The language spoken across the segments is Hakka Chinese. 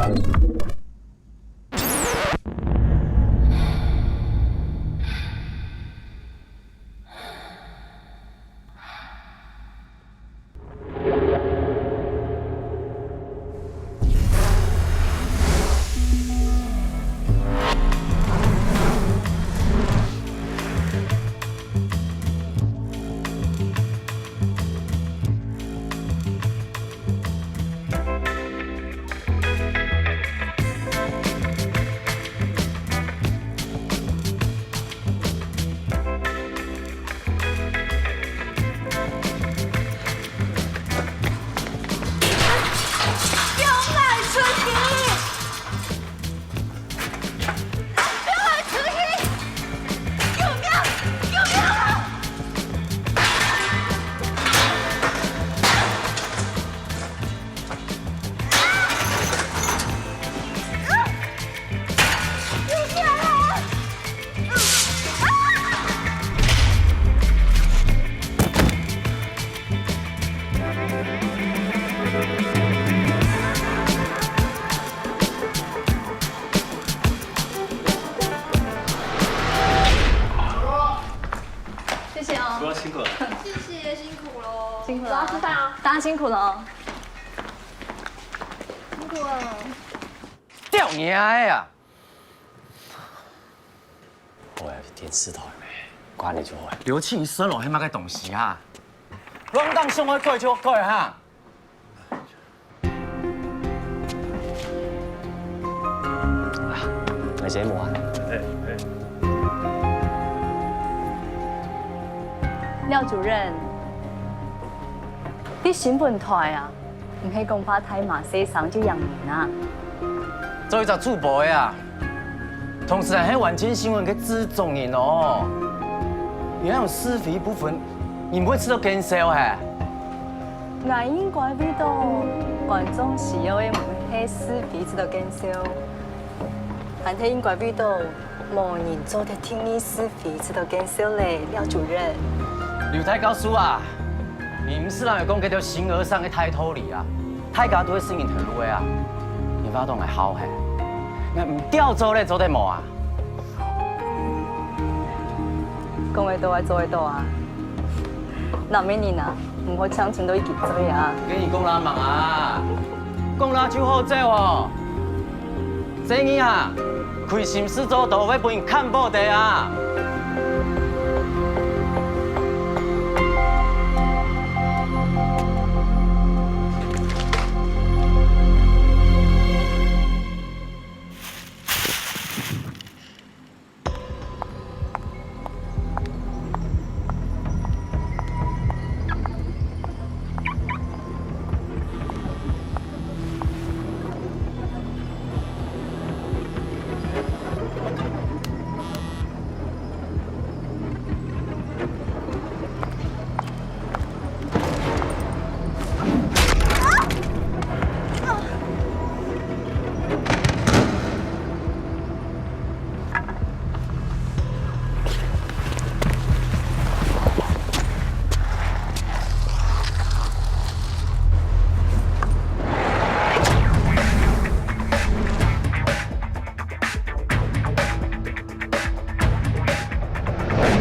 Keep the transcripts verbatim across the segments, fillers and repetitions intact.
放𠊎出去！放𠊎出去！救命！救命啊！救命啊！ 谢谢哦。不要辛苦了。谢谢，辛苦喽。辛苦了。我要吃饭啊。大家辛苦了哦。辛苦了。吊你啊！喂，电视台咩？关你就好。刘庆生咯，迄么个东西啊？乱当想要改就改哈。 啊，我先摸啊。廖主任，你新闻台啊，毋係講怕大嫲細聲就贏人啊？做一隻主播个啊，同時還係晚間新聞个製作人哦。你那種是非不分，你毋會試著見笑嘿？ 𠊎應該為著觀眾需要个毋係是非試著見笑，還係應該為著無人做得定義是非試著見笑咧，廖主任。劉大教授啊，你毋使摎𠊎講該兜形而上个大道理啊，大家都係行人頭路个啊，你話到𠊎好嘿，𠊎毋吊做咧做得無啊？ 講得到愛做得到啊！男人啊，毋好淨伸到一支嘴啊！跟你講啦，忙啊，講啦就好做哦。生意啊，虧心事做多會分人看不得啊！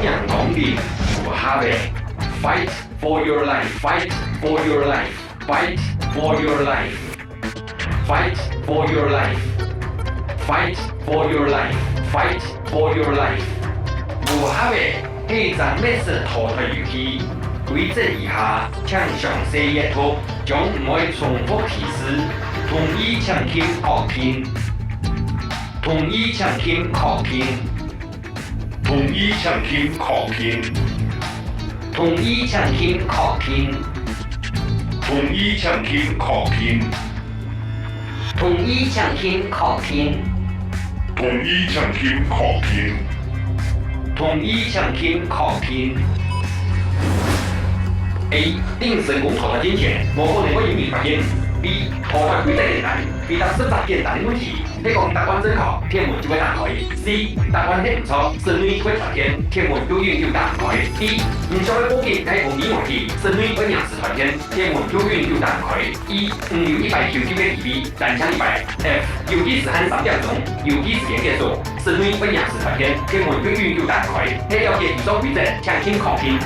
仰講哩，無合个。Fight for your life, fight for your life, fight for your life. Fight for your life. Fight for your life. Fight for your life. 無合个，係一隻滅絕淘汰遊戲。規則以下，請詳細閱讀，將毋會重複提示。同意請撳確定。同意請撳確定。 同意請撳確定。同意請撳確定。同意請撳確定。同意請撳確定。同意請撳確定。同意請撳確定。A、定成功淘汰進前，無可能會有人發現。B、淘汰規則簡單，回答十隻簡單个問題。係講答案正確，天門就會打開。C，答案係毋著，室內會斷電，天門永遠有打開。D，毋想愛報警，愛講你無去，室內會臨時斷電，天門永遠有打開。E，毋有一擺求救个機會，單淨一擺。F，有計時限三點鐘，有計時間結束，室內會臨時斷電，天門永遠有打開。係了解以上規則，請聽確定。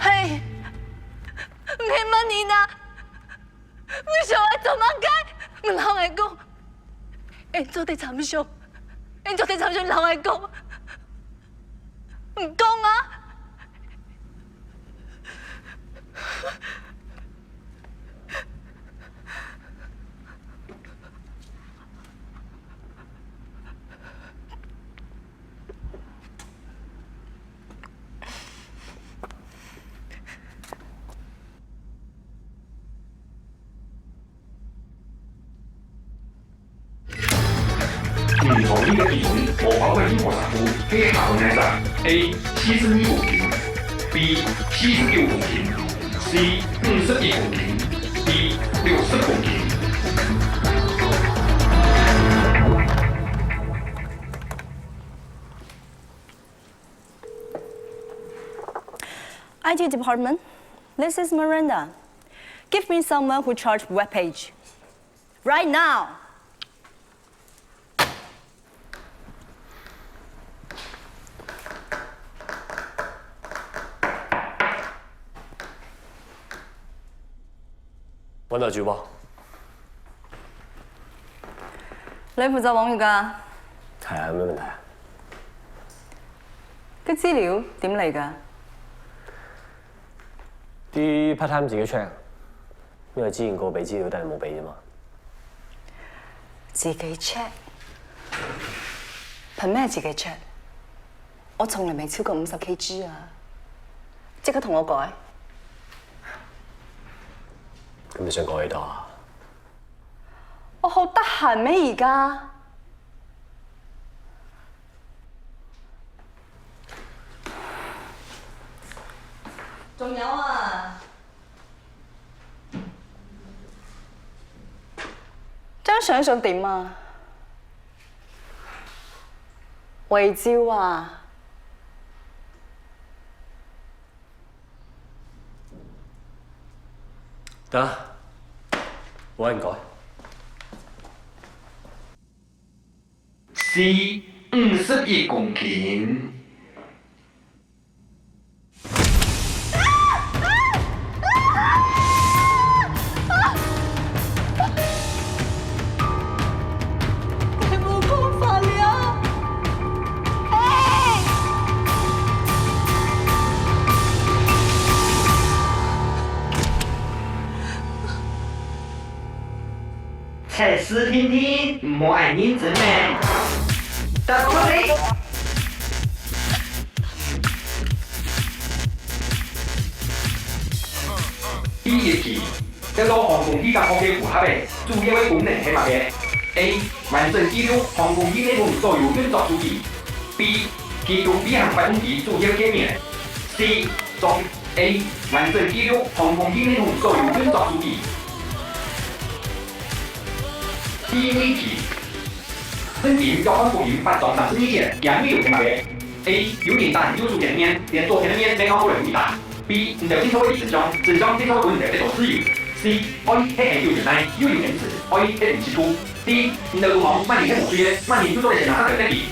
嘿，你係麼人啊？你想愛做麼个？你摎𠊎講，𠊎做得參詳，𠊎做得參詳，你摎𠊎講。 你講啊！毋同意个地方，無包括任何衫褲，係下方哪隻？A，四十二公斤；B，四十九公斤；C，五十一公斤；D，六十公斤。 I T department, this is Miranda. Give me someone who charge web page. Right now! 問到酒吧。來負責網友个。係啊，有麼問題啊？該資料點來个？在part time自家check。 你愛知人个背景有帶無背景嗎？自家check，憑麼个自家check？我從來無超過五十K G啊！這個同我改。你想改幾多啊？我好得閒咩而家？仲有啊！ 恁樣想想點啊？惠州啊！得，我應該。C，五十一公斤。 測試定定，毋好恁認真咩。答對！第一題，得到航空器甲殼个符合个主要个功能係麼个？A，完整記錄航空器內部所有運作數據。B，提供飛行發動機主要界面。C，中 A，完整記錄航空器內部所有運作數據。第二題，聖經約翰福音八章三十二節，佢內容係麼个？A，有人打人右手个面，連左个面也拗過來毋打。B，毋得定著个神像，神像定著分人得到自由。C，愛係很久忍耐，又有恩慈，愛係毋係苦。D，毋得魯莽，麼人係無罪个，麼人就做得先拿上來得利。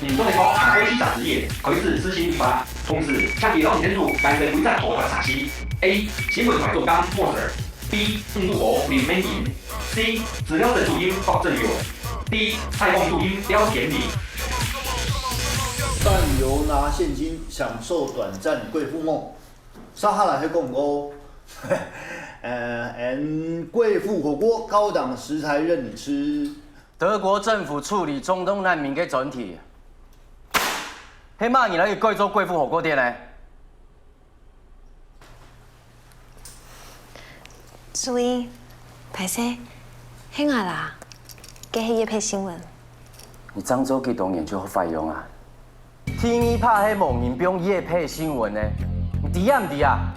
你做得靠行過去查資料，開始實行立法，同時請佢摎你認出單身規則逃脫程序。A，新聞台總監Moser。B，五五五林美玲。C，資料整主任郭正勇。D，採訪主任廖天明。上游拿現金，享受短暫貴婦夢。撒哈拉係廣告，呃，and貴婦火鍋高檔食材任你吃。 德國政府處理中東難民个專題，係麼人來改做貴婦火鍋店呢？ 主委，歹勢，係𠊎啦，該係業配新聞。你正做幾多年就好發用啊？第二拍係無人放業配新聞呢，你知也毋知啊？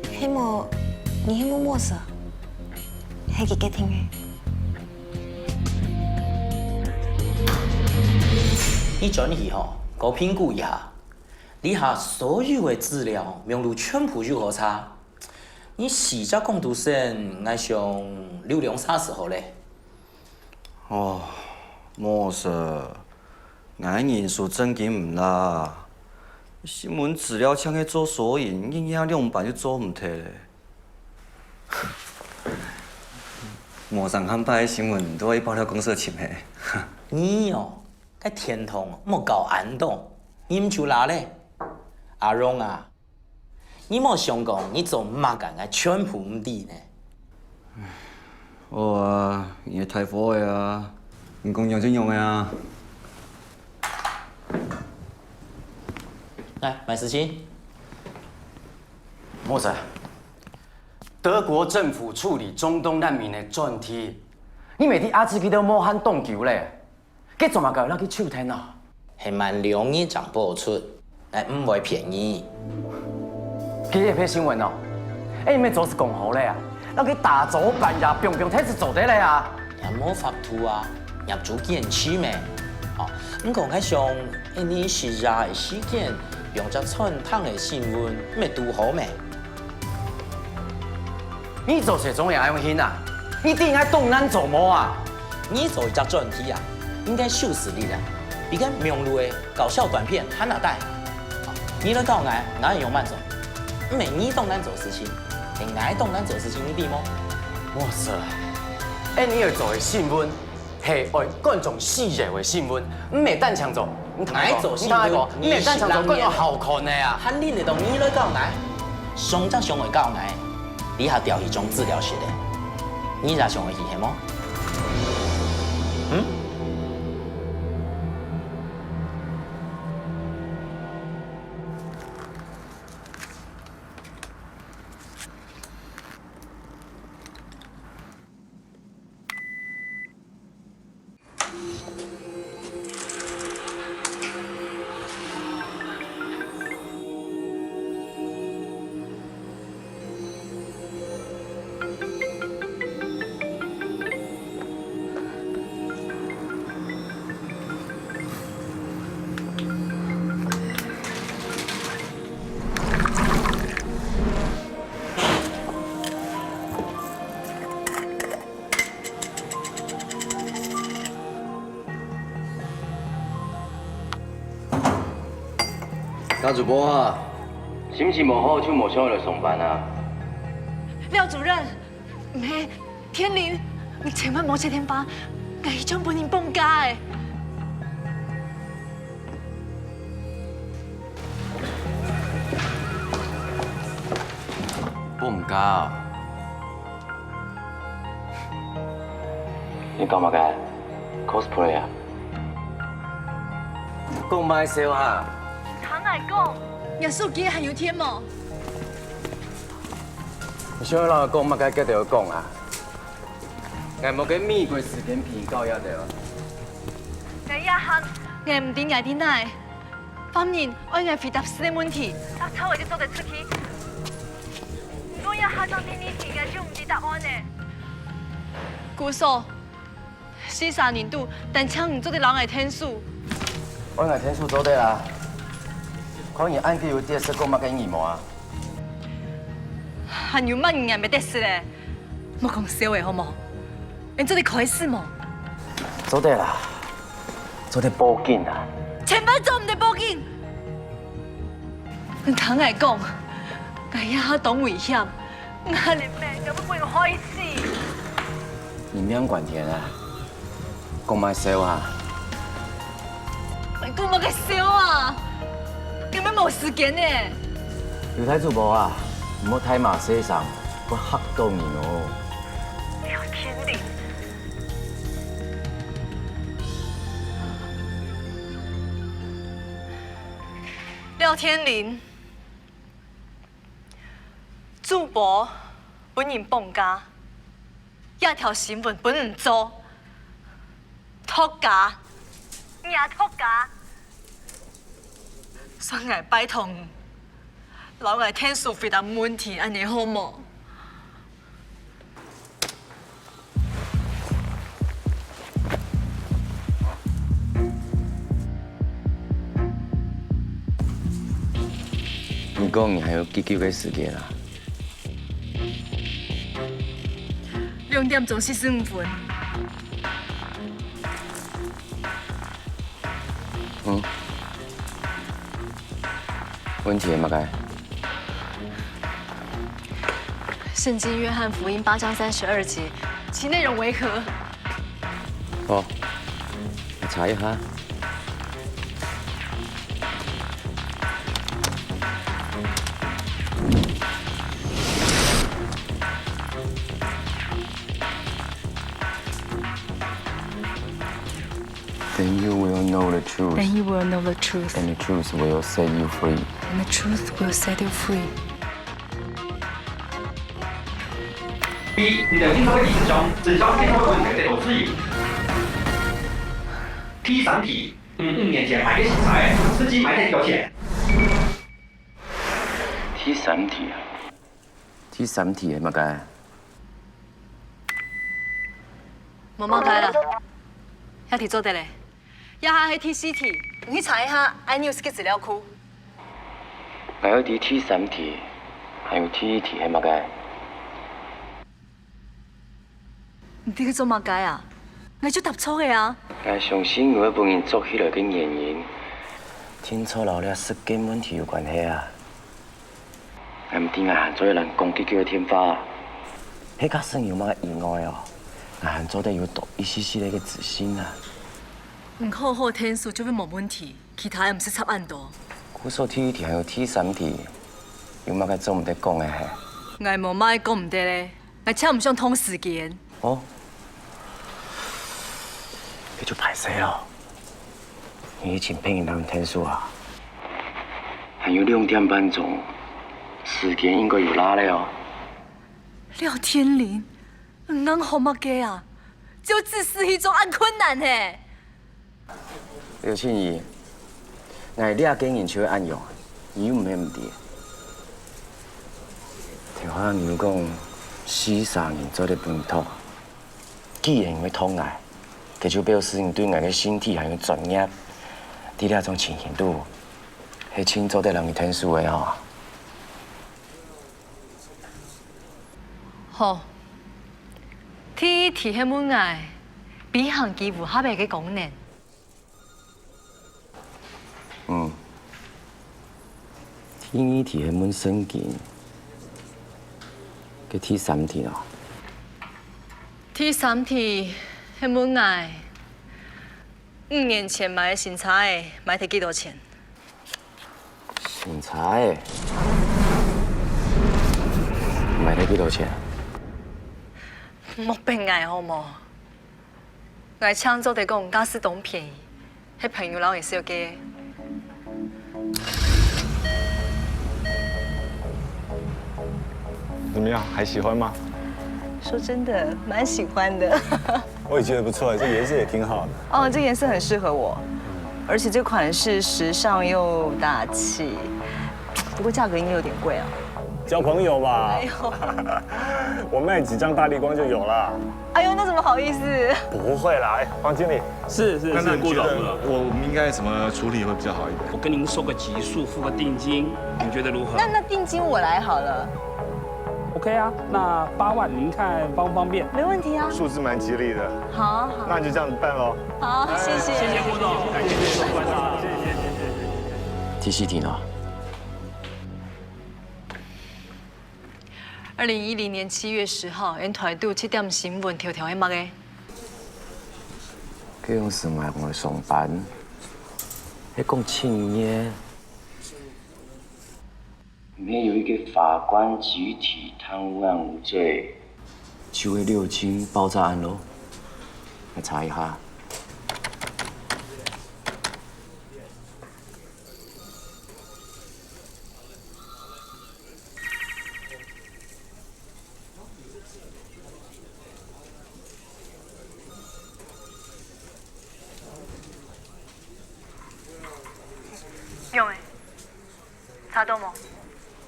係無，你係問麼事？係佢決定个。你轉去吼，過評估一下，這下所有个資料網路全部有好查。 你四隻工讀生，𠊎想留兩儕就好咧。哦，無事，𠊎人手正經毋罅。新聞資料淨係做索引，一日兩版就做毋忒咧。無成下擺个新聞都愛爆料公司个情嘿。你哦，該天堂莫搞恁多，你毋就罅咧。阿榮啊， 你莫想講你做麼个𠊎全部毋知呢。好啊，你个大貨仔啊，你講仰就仰个啊。來，麥斯清。莫斯，德國政府處理中東難民个專題，你乜知阿志佢兜無閒當久咧？ 該做麼个愛去手疼啊？係慢兩日正播出，𠊎毋會騙你。今日篇新聞哦，哎，你們早就講好了啊，那個打早班呀，平平天就做得了啊。也無法度啊，業主堅持咩？哦，毋過𠊎想，一日十日个時間，用隻餐廳个新聞，毋係堵好咩？你做事總也愛用心啊，你知𠊎當難做無啊？ 你做一隻專題啊，應該收視率啊，比該網路个搞笑短片還較大。你來教𠊎，𠊎愛仰般做。毋係你當難做事情，係𠊎當難做事情，你知無？莫斯，哎，你愛做个新聞，係愛觀眾需要个新聞，毋係單淨做。你聽𠊎講，𠊎做新聞，你聽𠊎講，毋係單淨做觀眾好看个啊。還輪得到你來教𠊎？上隻上會教𠊎，這下調去裝資料室个，你也想愛去係無？ 嗯？大主播啊，心情無好就無想愛來上班啊。廖主任，毋係，天林，你千萬莫接電話，𠊎已經分人綁架欸。 放假啊？你搞麼个？Cosplay啊？講麼个笑哈？聽𠊎講，若手機還有電無？你想愛摎𠊎講麼个，該就講啊！𠊎無該美國時間陪你搞這兜啊！𠊎也喊，𠊎毋知𠊎在哪。 犯人愛𠊎回答四個問題，答著个就做得出去。毋過這下當第二題，𠊎就毋知答案了。故所，四儕人肚，單淨你做得摎𠊎𢯭手。愛𠊎𢯭手做得啊，看你恁久有得失過麼个人無啊？還有麼人𠊎毋得失咧？莫講笑个好無？你做得開始無？做得啦。 做得報警啊！千萬做毋得報警！你聽𠊎講，𠊎這下當危險，𠊎連命都會分人害死。你命關天啊！講麼个笑啊！講麼个笑啊！根本無時間呢！劉大主播啊，毋好大罵細聲，會嚇到人哦。廖天林。廖天林，主播分人綁架，這條新聞分你做，作假，你也作假。所以𠊎拜託你，摎𠊎𢯭手回答問題，恁呢好無？ 你講你還有幾久个時間啊？兩點鐘四十五分。嗯。問題係麼个？聖經約翰福音八章三十二節，其內容為何？ 哦，𠊎查一下。Then you will know the truth. Then you will know the truth. And the truth will set you free. And the truth will set you free. 第一，你的金车位置上，只需要先交问题的投资人。第三题，五五年前买个新车，司机买得几多钱？第三题啊，第三题係麼个？無麼个啦，這題做得了。這下係第四題，你去查一下iNews个資料庫。 𠊎愛知第三題，還有第二題係麼个？你在該做麼个啊？𠊎就答錯个啊！𠊎相信你會分人捉起來个原因，定著摎這實件問題有關係啊！𠊎毋知𠊎還做得摎你講幾久个電話，係假使有麼个意外哦，𠊎還做得有多一息息个自信啊！你好好𢯭手就會無問題。 其他个毋使插恁多。故所第二題還有第三題，有麼个做毋得講个係？𠊎無麼个講毋得个，𠊎淨毋想拖時間。哦，該就歹勢哦。你已經騙人摎𢯭手啊？還有兩點半鐘，時間應該有罅了哦。廖天林，你仰好麼个啊？就只係去做恁困難嘿！ 劉靜怡，𠊎這個人就會恁樣，你又毋係毋知。頭下你有講，四儕人做得分你擇，既然你會擇𠊎，該就表示你對𠊎个身體還有專業，在這種情形肚，係盡做得摎你𢯭手个吼。好，第一題係問𠊎飛行機有合約个功能。 嗯。第二題係問聖經，該第三題呢？第三題係問𠊎，五年前買个新車仔，賣忒幾多錢？新車仔？賣忒幾多錢？莫騙𠊎好無？ 𠊎淨做得講價數當便宜，係朋友摎𠊎紹介个。怎麼樣，還喜歡嗎？說真的，蠻喜歡的。我也覺得不錯，這顏色也挺好的。哦，這顏色很適合我，而且這款式時尚又大氣，不過價格應該有點貴啊。交朋友吧。哎呦。我賣幾張大立光就有了。 哎呦，那怎麼好意思？不會啦，哎，黃經理，是是是，那那你覺得顧總顧總，我們應該怎麼處理會比較好一點？我跟您收個級數，付個定金，你覺得如何？那那定金我來好了。OK啊，那八萬您看方不方便？沒問題啊。數字蠻吉利的。好啊好啊。那就這樣子辦咯。好，謝謝。謝謝顧總，感謝謝謝觀眾，謝謝謝謝謝謝。第四題呢？ 二零一零年七月十號，𠊎台肚七點新聞頭條係麼个？該央時𠊎還在上班，係講七月。裡面有一個法官集體貪污案無罪。就係六輕爆炸案咯，來查一下。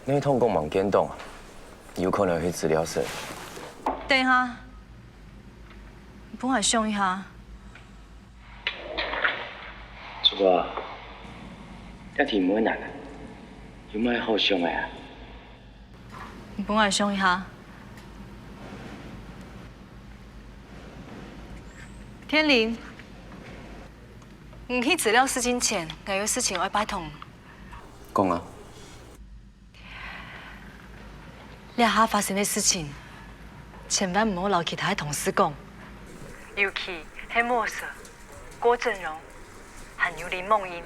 內通講吂見著，有可能係資料室。等一下，你分𠊎想一下。竹哥，這題目難啊，有麼个好想个啊？你分𠊎想一下。天林，你去資料室進前，𠊎有事情愛拜託你。講啊。 這下發生个事情，千萬毋好摎其他个同事講，尤其係莫舍、郭正榮，還有林夢英。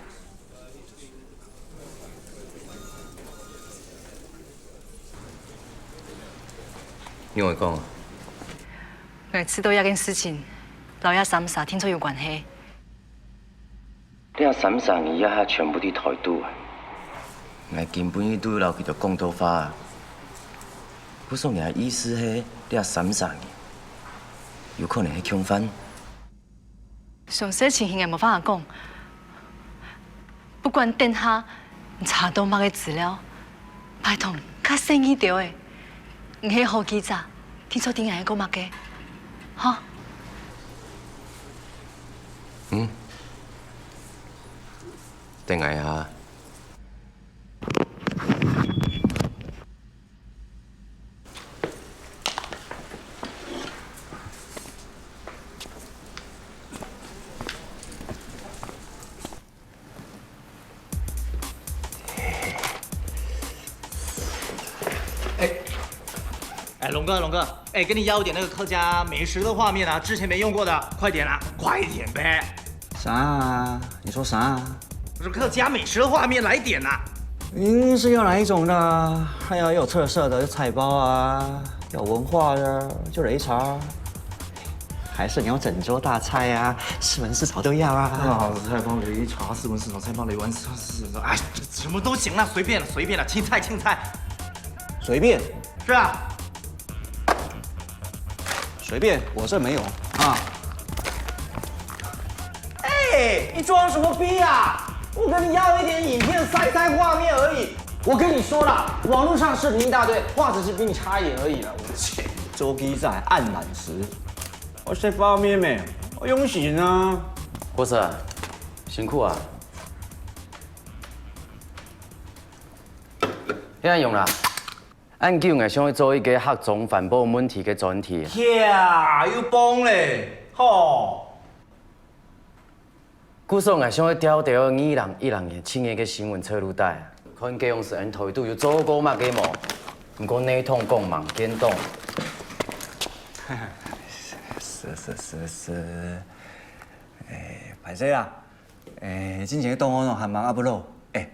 仰會講啊？𠊎知著這件事情摎這三儕定著有關係。 這三儕人這下全部在臺肚啊！𠊎今晡日都有摎佢兜講著話啊！故所𠊎个意思係，這三儕人有可能係共犯。詳細情形𠊎無法度講，不管等下你查著麼个資料， 拜託，較細義兜仔。你係好記者，定著知𠊎愛講麼个，吼？嗯。等𠊎一下。 哎，哎，龙哥，龙哥，哎，跟你要一点那个客家美食的画面啊，之前没用过的，快点啊，快点呗！啥啊？你说啥啊？我说客家美食的画面来一点啊！您是要哪一种的？哎呀，有特色的，有菜包啊，有文化的，就擂茶。 还是你要整桌大菜啊，四盆四炒都要啊。啊，菜包擂茶，四盆四炒，菜包擂丸，四盆四炒，哎，什么都行了，随便了，随便了，青菜青菜。随便？是啊。随便，我这没有啊。哎，你装什么逼啊？我跟你要一点影片塞塞画面而已。我跟你说啦，网络上视频一大堆，画质是比你差一点而已了。我去，周记仔暗懒时。 我食包面咩？我用心啊！博士，辛苦啊！恁樣啦，恁久𠊎想愛做一個客庄環保問題个專題。呀，又崩咧，吼！ 故所𠊎想愛調兜二零一零年七月个新聞冊錄帶，看該央時𠊎台肚有做過麼个無？毋過內通講吂見著。是是是是，哎，歹勢啊，哎，進前个檔案哦，還吂upload，哎，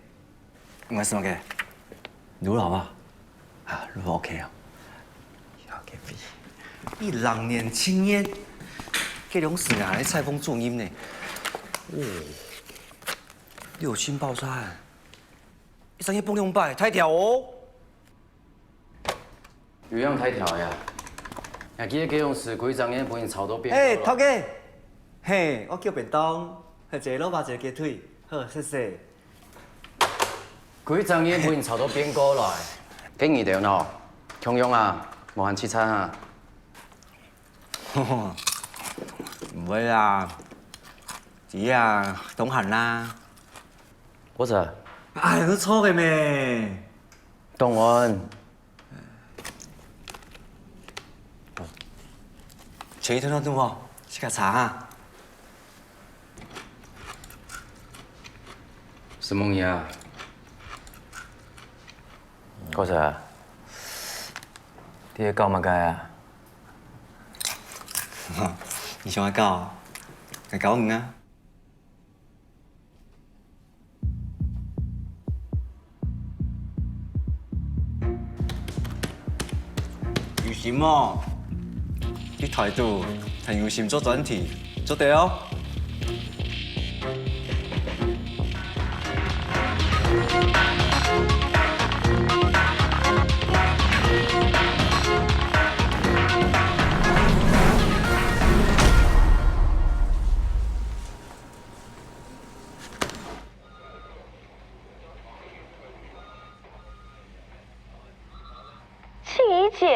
𠊎係麼个？錄了好無？啊，錄OK啊。OK，一零年七月，該央時啊，蔡豐主任呢？哦，六輕爆炸案，一三月蹦兩擺，大條哦。 有樣大條呀！𠊎記得該央時歸隻月分人炒到變。哎，頭家，嘿，我叫便當，一隻滷肉，一隻雞腿，好，謝謝。歸隻月分人炒到變過來，該你兜呢？共樣啊，無閒食飯啊？毋會啦，只啊，當閒啦。我說，哎，你錯个咩？當然。 前一天都無，去个查啊。什麼呀？哥哥，你在搞麼个啊？你想愛搞，來搞你啊！ 有心哦，你態度很有心做專題，做得哦。姐，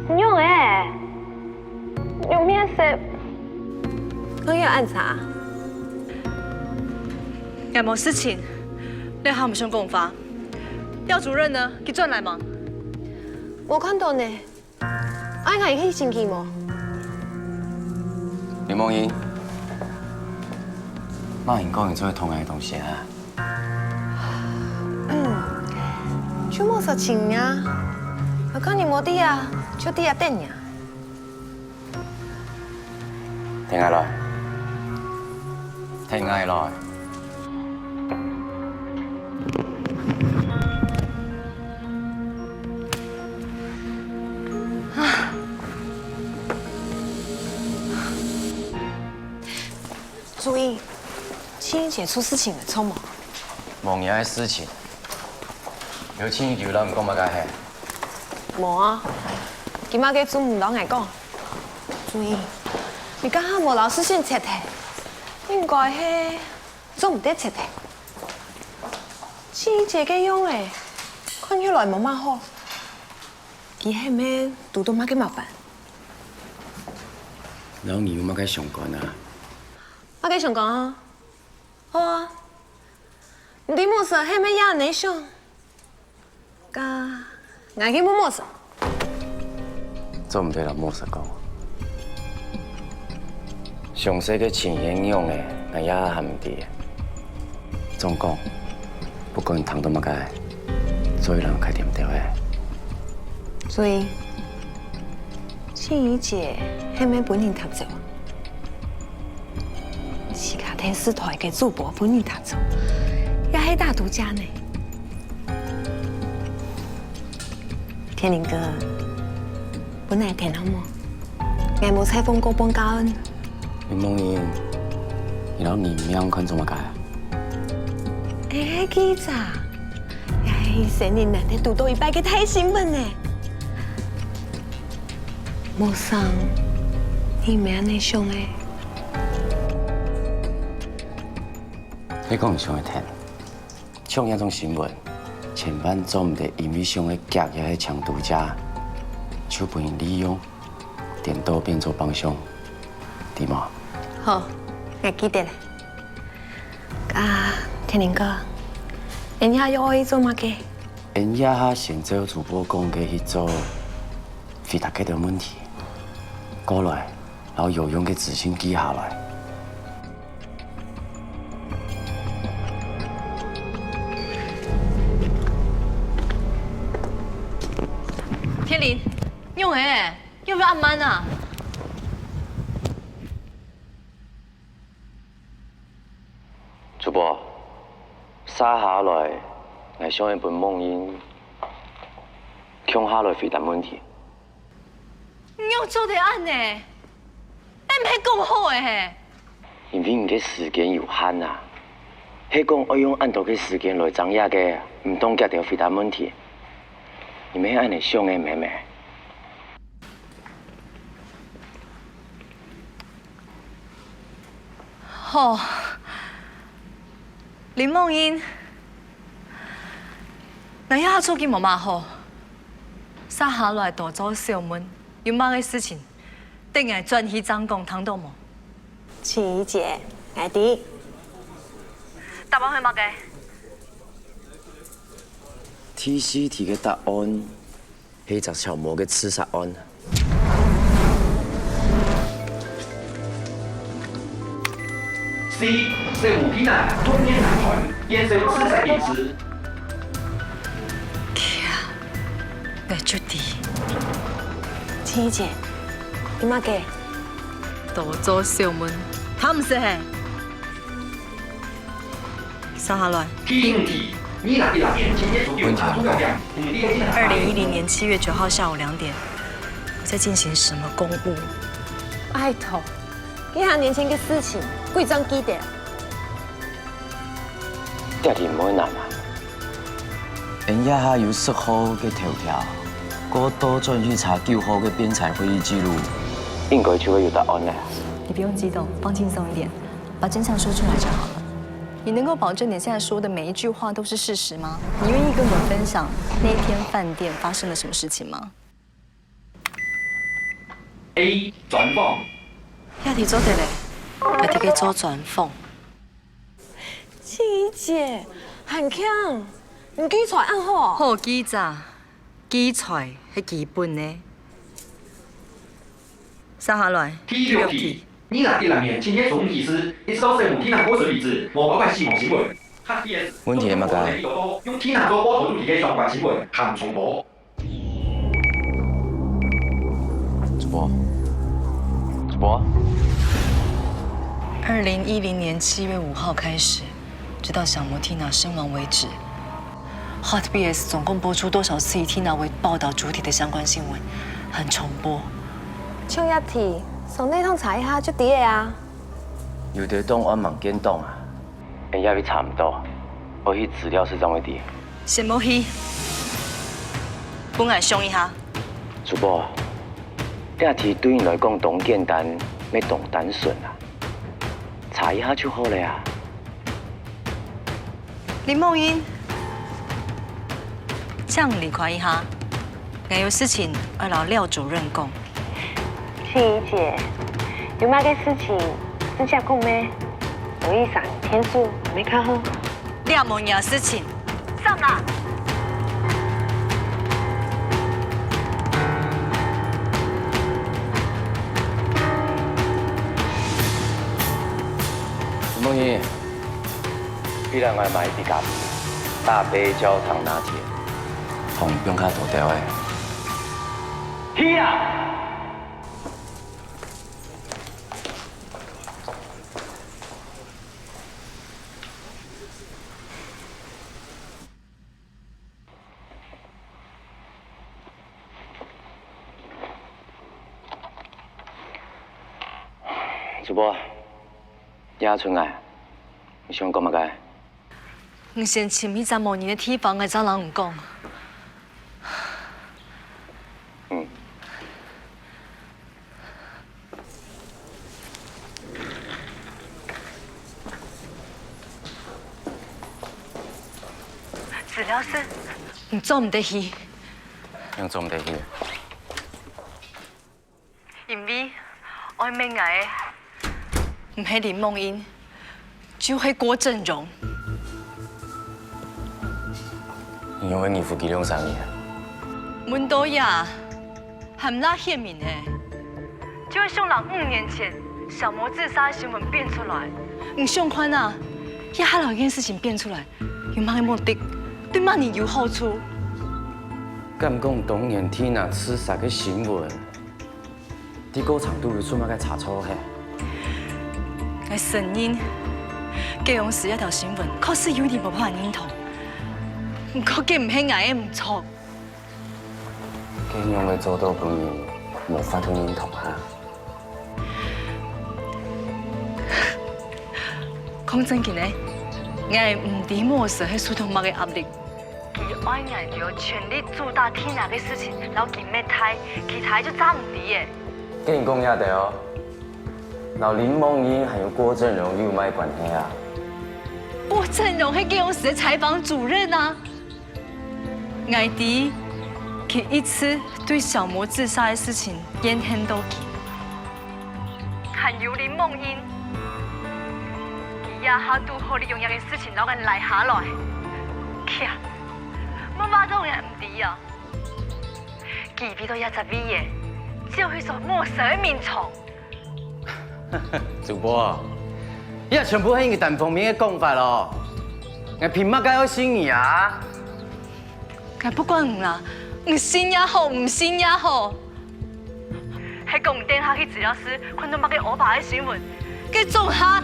你仰仔？有面色。哪有恁差？𠊎無事情，你還毋想講話？廖主任呢？佢轉來無？無看到呢。愛𠊎去尋佢無？林夢英，麼人講你做得偷𠊎个東西啊？ 就無說尋啊，𠊎看你無在啊，就在啊等你啊。跈𠊎來，跈𠊎來。注意， 青怡姐出事情了，著無？無人个事情，有青怡就摎你講麼个係？無啊，佢麼个就毋摎𠊎講。注意，你這下無摎事情切忒，應該係做毋得切忒。青怡姐个樣仔，看起來無麼好，佢係毋係堵到麼个麻煩？摎你有麼个相干啊？ 麼个相干啊？好啊，你對無事係毋係也恁仔想？該𠊎去問無事。做毋得摎無事講。詳細个情形仰仔，𠊎也還毋知。總講，不管聽到麼个，做得摎𠊎開點兜仔。所以，青怡姐係毋係分人踢走啊？ 自家電視台个主播分人踢走，也係打賭架呢。天林哥，分𠊎跈好無？𠊎無在放過半家人。林夢英，你摎人命看做麼个啊？𠊎係記者，也係生理難得堵到一擺个大新聞呢。 無想，你毋係恁仔想个。你講你想愛聽，像這種新聞，千萬做毋得因為想愛遽也係搶獨家，就分人利用，顛倒變做幫兇，知無？好，𠊎記得了。啊，天林哥，人家又愛做麼个？ 𠊎這下先照主播講个去做，回答佢兜問題，過來，摎有用个資訊記下來。天林，仰仔？仰會恁慢啊？ 主播，續下來，𠊎想愛分夢英共下來回答問題。仰做得恁仔？𠊎毋係講好个係？因為你个時間有限啊，係講愛用恁多个時間來整這个毋當遽兜回答問題，你毋係恁仔想个，毋係咩？ 好，林夢英，𠊎這下做个無麼好，續下來多做小問，有麼个事情，等𠊎轉去正講，聽到無？青怡姐，𠊎知。答案係麼个？第四題个答案 係隻小魔个自殺案。C，生無避難，童年男孩，堅守自殺飲食。天啊，𠊎就知。青怡姐，你麼个？多做小問，他毋識嘿。 續下來。第五題，二零一六年七月十九號中央點，五點二零年七月九號下午兩點，我在進行什麼公務？拜託，幾下年前个事情，鬼正記得。這題毋會難啊。𠊎這下有十號个頭條，過倒轉去查九號个編採會議記錄。應該就會有答案了。你不用激動，放輕鬆一點。 把真相說出來就好了。你能够保证你现在说的每一句话都是事实吗？你愿意跟我们分享那一天饭店发生了什么事情吗？ A、專訪。 也係做得咧，也係个做專訪。姐姐，還慶，你記才恁好。好記者，記才係基本个。接下來，第六題，二零一六年七月初五起始，一直到生母Tina過身為止，無包括死亡新聞。問題係麼个？用Tina做報導主題个相關新聞，還重播。 主播，主播，二零一零年七月五号开始，直到小魔Tina身亡为止，Hot B S总共播出多少次以Tina为报道主体的相关新闻？很重播。像一題，上内洞查一下就知个啊。有个档案吂建档啊，俺也查毋到，我去资料室正会知。 先莫去，分𠊎想一下。主播，這題對你來講當簡單，乜當單純啊，查一下就好了啊。林夢英，請你離開一下，𠊎有事情愛摎廖主任講。 靜怡姐，有麼个事情直接講咩？我一聲天數還沒看好。這無你个事情。上啦！夢怡，你來𠊎買一杯咖啡，大杯焦糖拿鐵，糖放較多兜仔。去啊！ 主播，夜春啊，你想講麼个？你先尋一隻無人个地方，𠊎正摎你講。嗯。 資料室，你做毋得去。仰做毋得去？因為外面个毋係林夢英， 就係郭正榮。你仰會認識佢兩儕人？問到這，還毋罅顯明呢？就係想摎五年前小魔自殺个新聞變出來。你想看啊，這下摎這件事情變出來，有麼个目的？對麼人有好處？敢講當年Tina自殺个新聞 在過程肚有出麼个差錯係？𠊎承認，該央時這條新聞確實有人無辦法認同，毋過該毋係𠊎个毋著。該仰會做到分人無法度認同啊？講正經个，𠊎毋知Moss係受到麼个壓力。 佢愛𠊎兜全力主打Tina个事情，摎佢搣忒，其他就詐毋知个。該你講這兜哦，摎林夢英還有郭正榮有麼个關係啊？郭正榮係該央時个採訪主任啊。𠊎知，佢一直對小魔自殺个事情怨恨到極。 還有林夢英，佢這下堵好利用這件事情摎𠊎拉下來。嗄，麼話都𠊎毋知啊！佢為著這隻位仔，只有去做Moss个眠床。主播，這全部係你單方面个講法囉，𠊎憑麼个愛信你啊？ 𠊎不管你啦，你信也好，毋信也好。係講等下去資料室看到麼个阿爸个新聞，該總下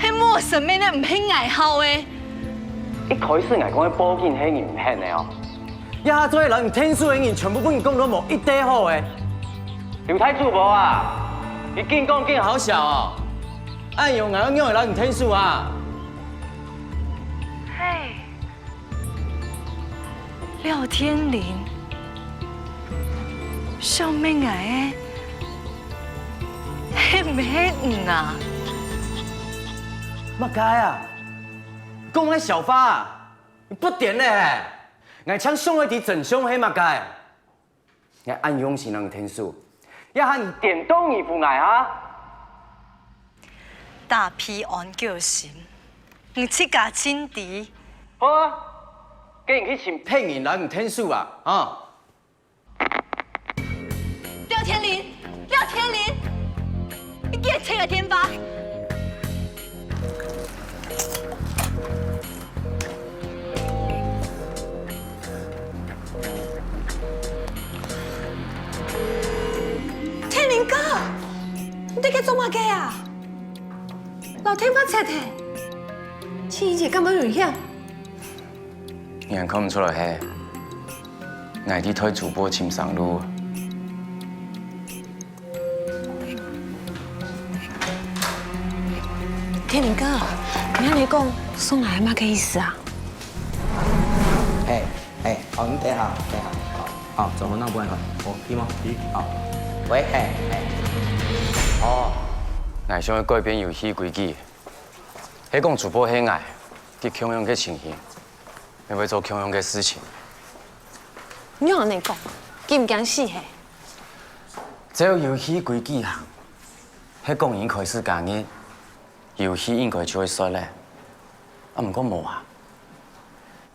係Moss个，毋係𠊎好个。一開始𠊎講愛報警係你毋肯个哦。這下做得摎你𢯭手个人全部分你講到無一個好个。劉大主播啊，你緊講緊好笑哦！恁樣𠊎愛仰仔摎你𢯭手啊？嘿。 廖天林，想搣𠊎个，係毋係你啊？麼个啊？講个笑話啊，你不點咧！𠊎正想愛知真相係麼个。𠊎恁用心摎你𢯭手，也還你顛倒欺負𠊎哈！打屁安狗心，你自家盡知。好啊，該你去尋別人摎你𢯭手啊，啊！ 廖天林，廖天林，你竟然接个電話！天林哥，你在該做麼个啊？摎電話切忒，情形敢會有危險？你還看毋出來係？𠊎在替主播尋生路。 天林哥，你恁樣講，送來麼个意思啊？嘿，嘿，哦，你等下，等下，好，好，轉頭拿過來看，哦，可以嗎？可以。好，喂，嘿，嘿，哦，𠊎想愛改變遊戲規矩，係講主播係𠊎，佢共樣个情形，也會做共樣个事情。你仰恁樣講，佢毋驚死係？ 照遊戲規矩行，係講一開始該日，遊戲應該就會煞咧。啊，毋過無啊。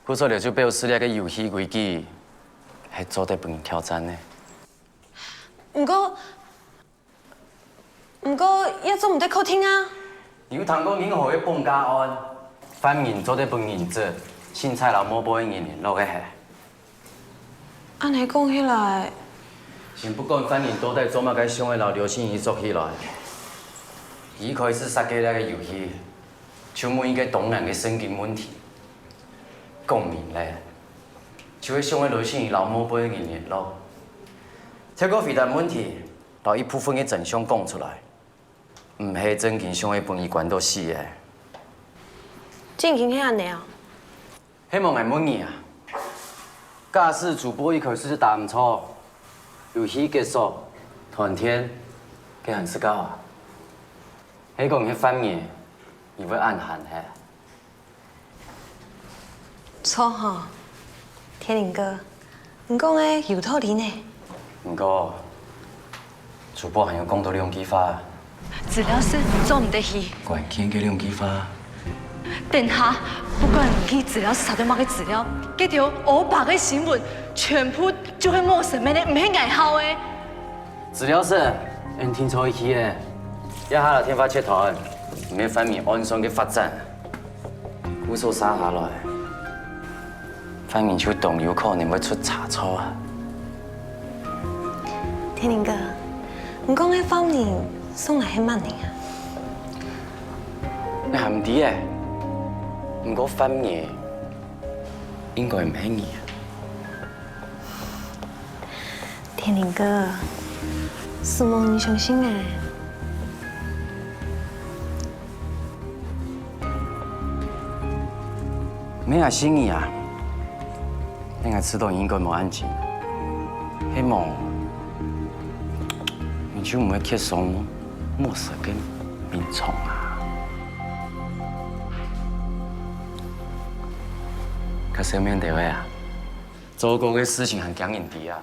故所了就表示這个遊戲規矩係做得分人挑戰个。毋過，毋過也做毋得確定啊。你有聽過任何个綁架案，犯人做得分人質、審查摎冒牌个人聯絡个係？ 恁樣講起來，先不管犯人到底做麼个想愛摎劉心怡捉起來，一開始設計這个遊戲，就問一个當難个聖經問題。講明咧，就係想愛劉心怡摎冒牌个人聯絡，透過回答問題，摎一部分个真相講出來。 毋係正經想愛分佢關到死个。正經係恁樣哦？係無𠊎問你啊，假使主播一開始就答毋著，遊戲結束，斷電，該還使搞啊？係講你係犯人，你會恁閒係？ 著吼，天林哥，你講个有道理呢。毋過，主播還有講到兩句話。資料室你做毋得去。關鍵个兩句話。等下，不管你去資料室查到麼个資料，該條烏白个新聞，全部就係無神明个，毋係𠊎好个。 資料室，𠊎定著愛去个，這下摎電話切斷，毋係犯人案算个發展。故所續下來，犯人就當有可能會出差錯啊。天林哥，你講个犯人算來係麼人啊？𠊎還毋知欸，毋過犯人應該毋係你啊。 天林哥，承蒙你相信𠊎。毋係𠊎信你啊，係𠊎知道你應該無恁盡，係無，你就毋會缺少無色个眠床啊。較少面對个啊，做過个事情還驚人知啊。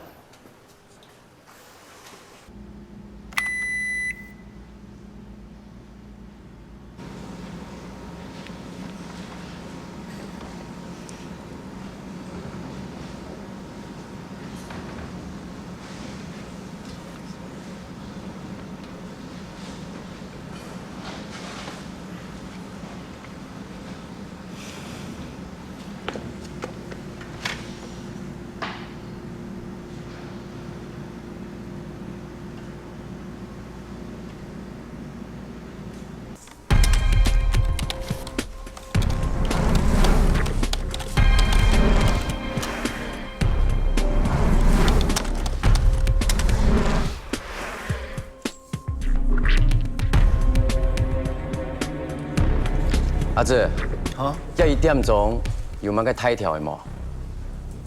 阿志，哈？這一點鐘有麼个大條个無？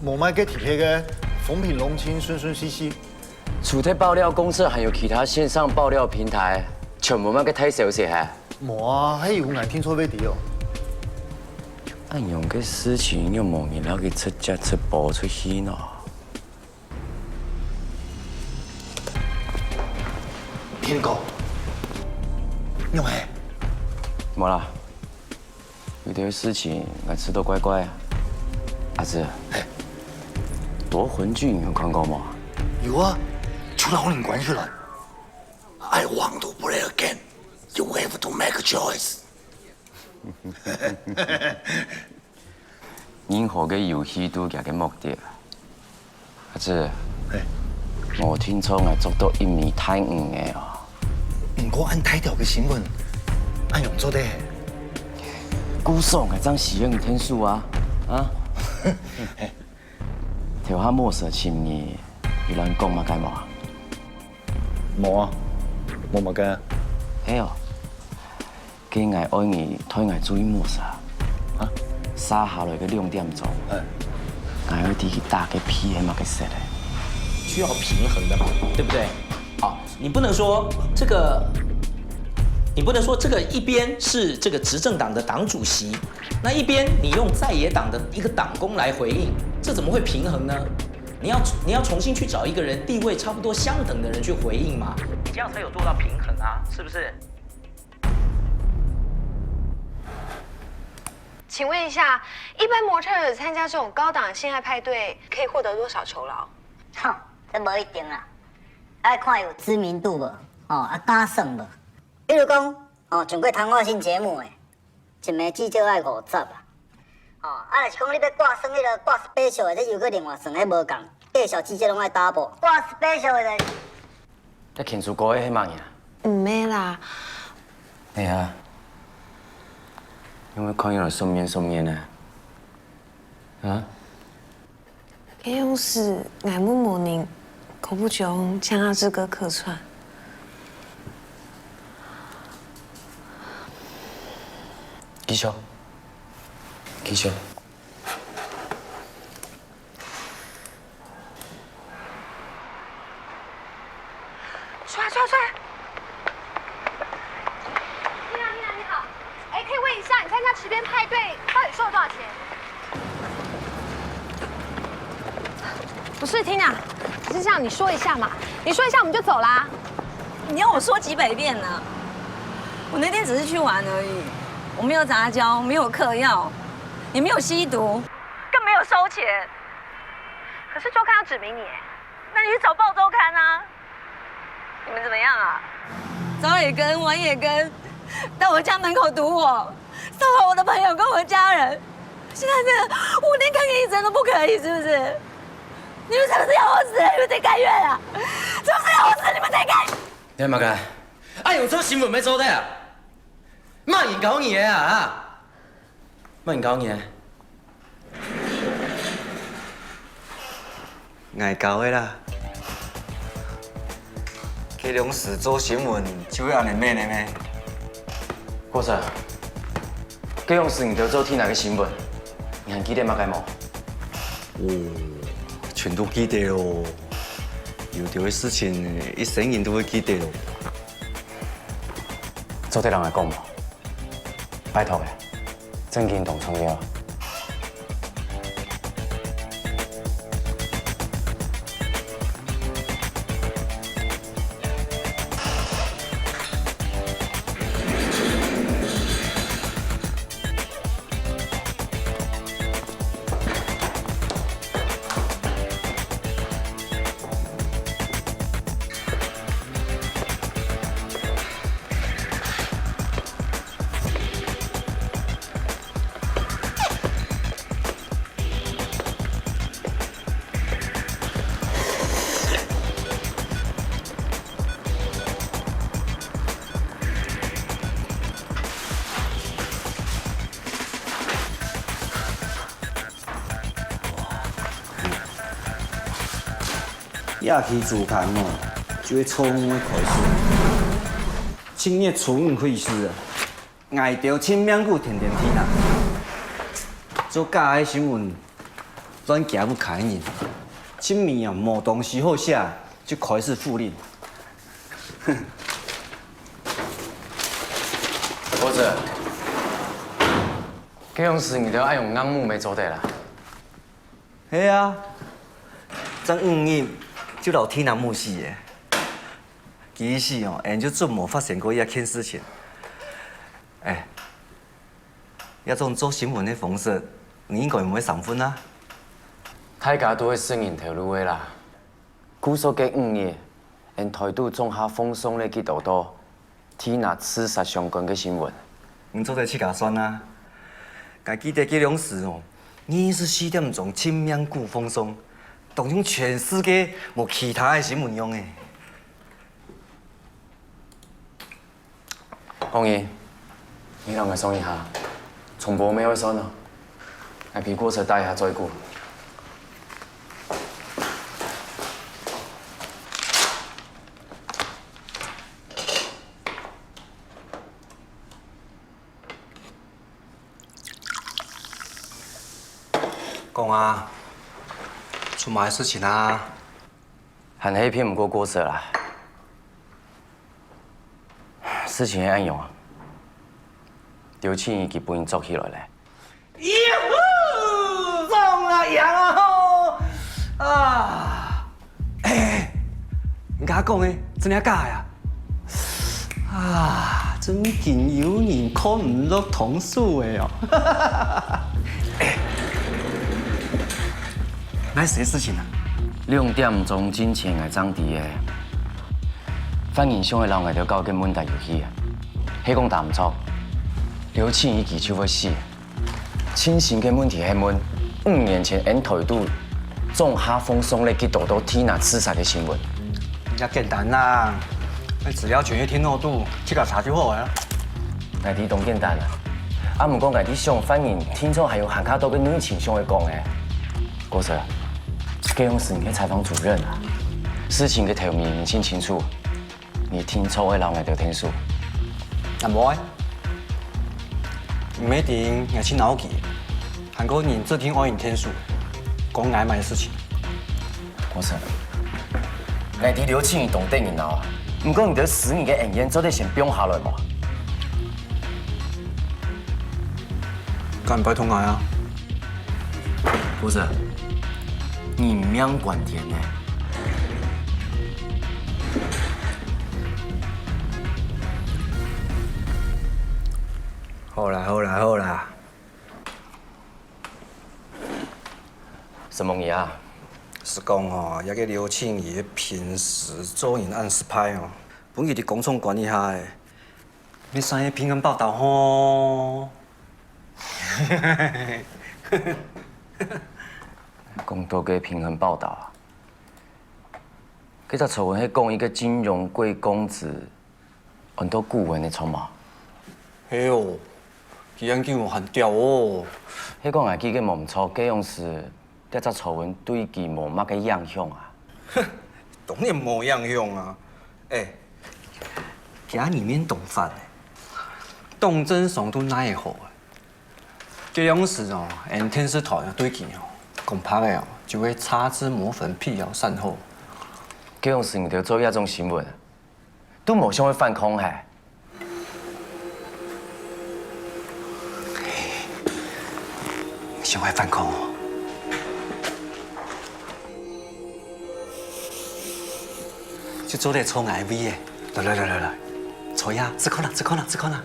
無麼个特別个，風平浪靜，順順序序。除忒爆料公社，還有其他線上爆料平台，全無麼个大消息係？無啊，係有𠊎定著會知哦。恁樣个事情，仰無人摎佢直接直播出去呢？天哥，仰會？無啦，有兜事情，𠊎試著怪怪啊。阿志，嘿。奪魂鋸你有看過無？有啊，就摎人關起來。I want to play again. You have to make a choice. 任何个遊戲都有佢个目的。阿志，嘿。無定著𠊎捉著一尾大魚仔哦。毋過恁大條个新聞，恁樣做得？故所𠊎正死人天數啊，啊？頭下Moss尋你，有摎你講麼个無啊？無啊，無麼个。係哦。 該𠊎愛你代𠊎注意Moss啊。啊？續下來个兩點鐘，哎。𠊎愛知佢打个被係麼个色个。需要平衡的嘛，對不對？好，你不能說這個，你不能說這個一邊是這個執政黨的黨主席，那一邊你用在野黨的一個黨工來回應，這怎麼會平衡呢？你要，你要重新去找一個人地位差不多相等的人去回應嘛，你這樣才有做到平衡啊，是不是？ 請問一下，一般模特兒參加這種高檔性愛派對，可以獲得多少酬勞？哼，這無一定啦，愛看有知名度無，吼，啊敢算無。比如講，吼，上過談話性節目的，一暝至少愛五十啊。吼，啊若是講你欲掛算彼个掛special的，這又閣另外算，彼無仝，價數至少攏愛double。掛special的 這牽手哥个係麼人啊？毋係啦。哎呀，仰會看起來熟面熟面呢？啊？該樣式，𠊎問無人，可不就像阿志哥客串？繼續，繼續。 出來，出來，出來！你好，你好，你好。哎，可以問一下，你參加池邊派對到底收了多少錢？不是，Tina，是這樣，你說一下嘛，你說一下我們就走啦。你要我說幾百遍呢？我那天只是去玩而已，我沒有雜交，沒有嗑藥，也沒有吸毒，更沒有收錢。可是週刊要指名你，哎。 那你去找報週刊啊！你們怎麼樣啊？早也跟，晚也跟，到我家門口堵我，騷擾我的朋友跟我家人。現在這個五年看個醫生都不可以，是不是？你們是不是要我死？你們誰甘願啊？是不是要我死？你們誰甘？你看麼个？啊，用這新聞來做得啊？麼人教你个啊？啊？ 麼人教你个？𠊎教个啦。該量時做新聞就會恁仔猛个咩？郭Sir，該量時你兜做Tina个新聞，你還記得麼个無？哦，全都記得哦。有兜个事情，一生人都會記得哦。做得摎𠊎講無？拜託欸。 正經當重要。 夜去自強哦，就係錯誤个開始。七月初五開始啊，𠊎兜盡命苦跈跈Tina，做假个新聞，亂驚毋開人。盡尾啊，無東西好寫，就開始負面。郭Sir，該樣時你兜愛用硬舞乜做得啦。係啊，正五日就摎Tina舞死咧。其實哦，𠊎就準無發生過這件事情。哎，這種做新聞个方式，你應該毋會生份啊。大家都係食人頭路个啦。 故所該五日，𠊎台肚總下放送了幾多到Tina自殺相關个新聞？你做得自家算啊。𠊎記得該量時哦，二十四點鐘盡命鼓放送，當像全世界無其他个新聞樣仔。 王姨，你摎𠊎送一下，重播乜愛算哦。𠊎陪過車打一下嘴鼓。講啊，出麼个事情啊？還係騙毋過過車啦。 事情係恁樣啊，劉慶怡佢分人捉起來了。喲吼！中了獎啊吼！啊！哎，你同𠊎講个，真个假个啊？啊，真經有人看毋落通輸个哦！哎， 哪時个事情啊？兩點鐘進前𠊎正知个。犯人想愛摎𠊎兜搞个問答遊戲啊，係講答毋著，劉慶怡佢就會死。盡新个問題係問，五年前𠊎台肚總下放送了幾多到Tina自殺个新聞？ 也簡單啦，該資料全係電腦肚，自家查就好啊。𠊎知當簡單啊，啊毋過𠊎知想犯人定著還有還較多个內情想愛講个。國師，該樣時你係採訪主任啊，事情个頭尾你盡清楚，你定著會摎𠊎兜𢯭手。啊無啊，毋一定𠊎盡惱佢，還過人做得愛人𢯭手，講𠊎麼个事情。 國師，𠊎知劉慶怡當得人惱啊，毋過你兜私人个恩怨做得先放下來無？敢拜託𠊎啊？國師，人命關天呢！好啦，好啦，好啦！ 承蒙你啊。係講吼，這个劉慶怡平時做人恁失敗哦，分佢在公眾關一下仔，乜算係平衡報導吼。講到个平衡報導啊，該隻醜聞係講一个金融貴公子 安到顧問个著無？係哦，佢恁久還吊哦。係講𠊎記个無毋著，該樣時，這隻醜聞對佢無麼个影響啊？當然無影響啊！哎，佢這人面當反个，當真爽都奈何啊！該樣時哦，𠊎電視台對佢哦，講白个哦，就會擦脂抹粉、辟謠散貨。該樣時你兜做這種新聞， 都無想愛反抗嘿？想愛反抗哦？就做得坐𠊎位仔。來來來來來，坐呀，試看啦，試看啦，試看啦。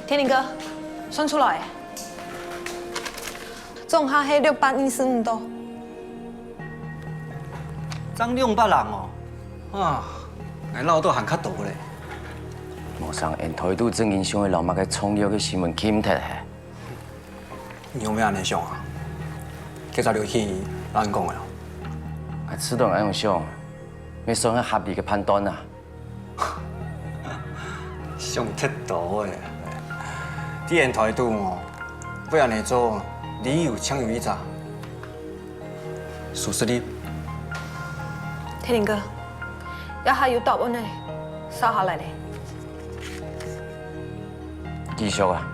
天林哥，算出來，總下係六百二十五多。正兩百零哦，啊，𠊎恅著還較多咧。無想𠊎台肚正經想愛摎麼个重要个新聞禁忒嘿。 你仰會恁仔想啊？該隻劉慶怡摎你講个哦？𠊎自然恁樣想，乜算係合理个判斷啊。想忒多咧！在𠊎台肚哦，會恁仔做，理由淨有一隻。 收視率。天林哥，這下有答案咧，掃下來咧。繼續啊！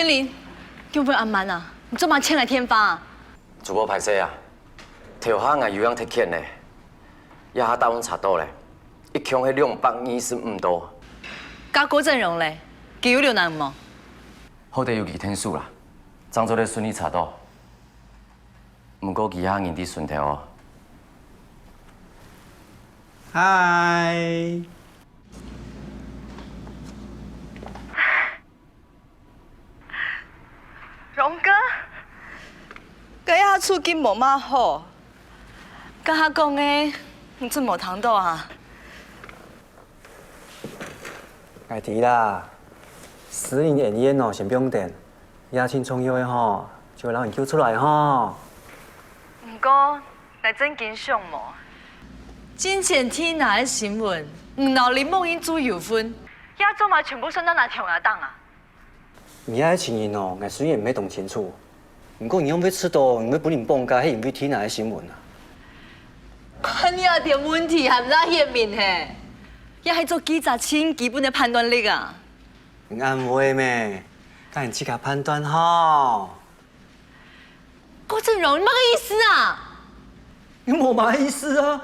林，你會毋會恁慢啊？你做麼个搶𠊎電話啊？主播，歹勢啊，頭下𠊎有樣忒欠呢，這下答案查到咧，一共係兩百二十五度。該郭振榮咧，佢有留難無？好得有佢𢯭手啦，正做得順利查到。毋過佢還人在脣頭哦。嗨。 榮哥，該下處境無麼好，該下講个，你真無聽到啊？𠊎知啦，私人恩怨哦，先放等，這下盡重要个吼，就愛摎人救出來吼。毋過，𠊎正經想無，進前Tina个新聞，你摎林夢英做有份，這做麼全部算到𠊎頭下頂啊？ 你這情形哦，𠊎雖然毋係當清楚，毋過你仰會知著你會分人綁架係因為Tina个新聞啊？看你這兜問題還毋係顯明嘿，這係做記者盡基本个判斷力啊！你恁會咩？該你自家判斷吼。郭振榮，你麼个意思啊？你無麼个意思啊！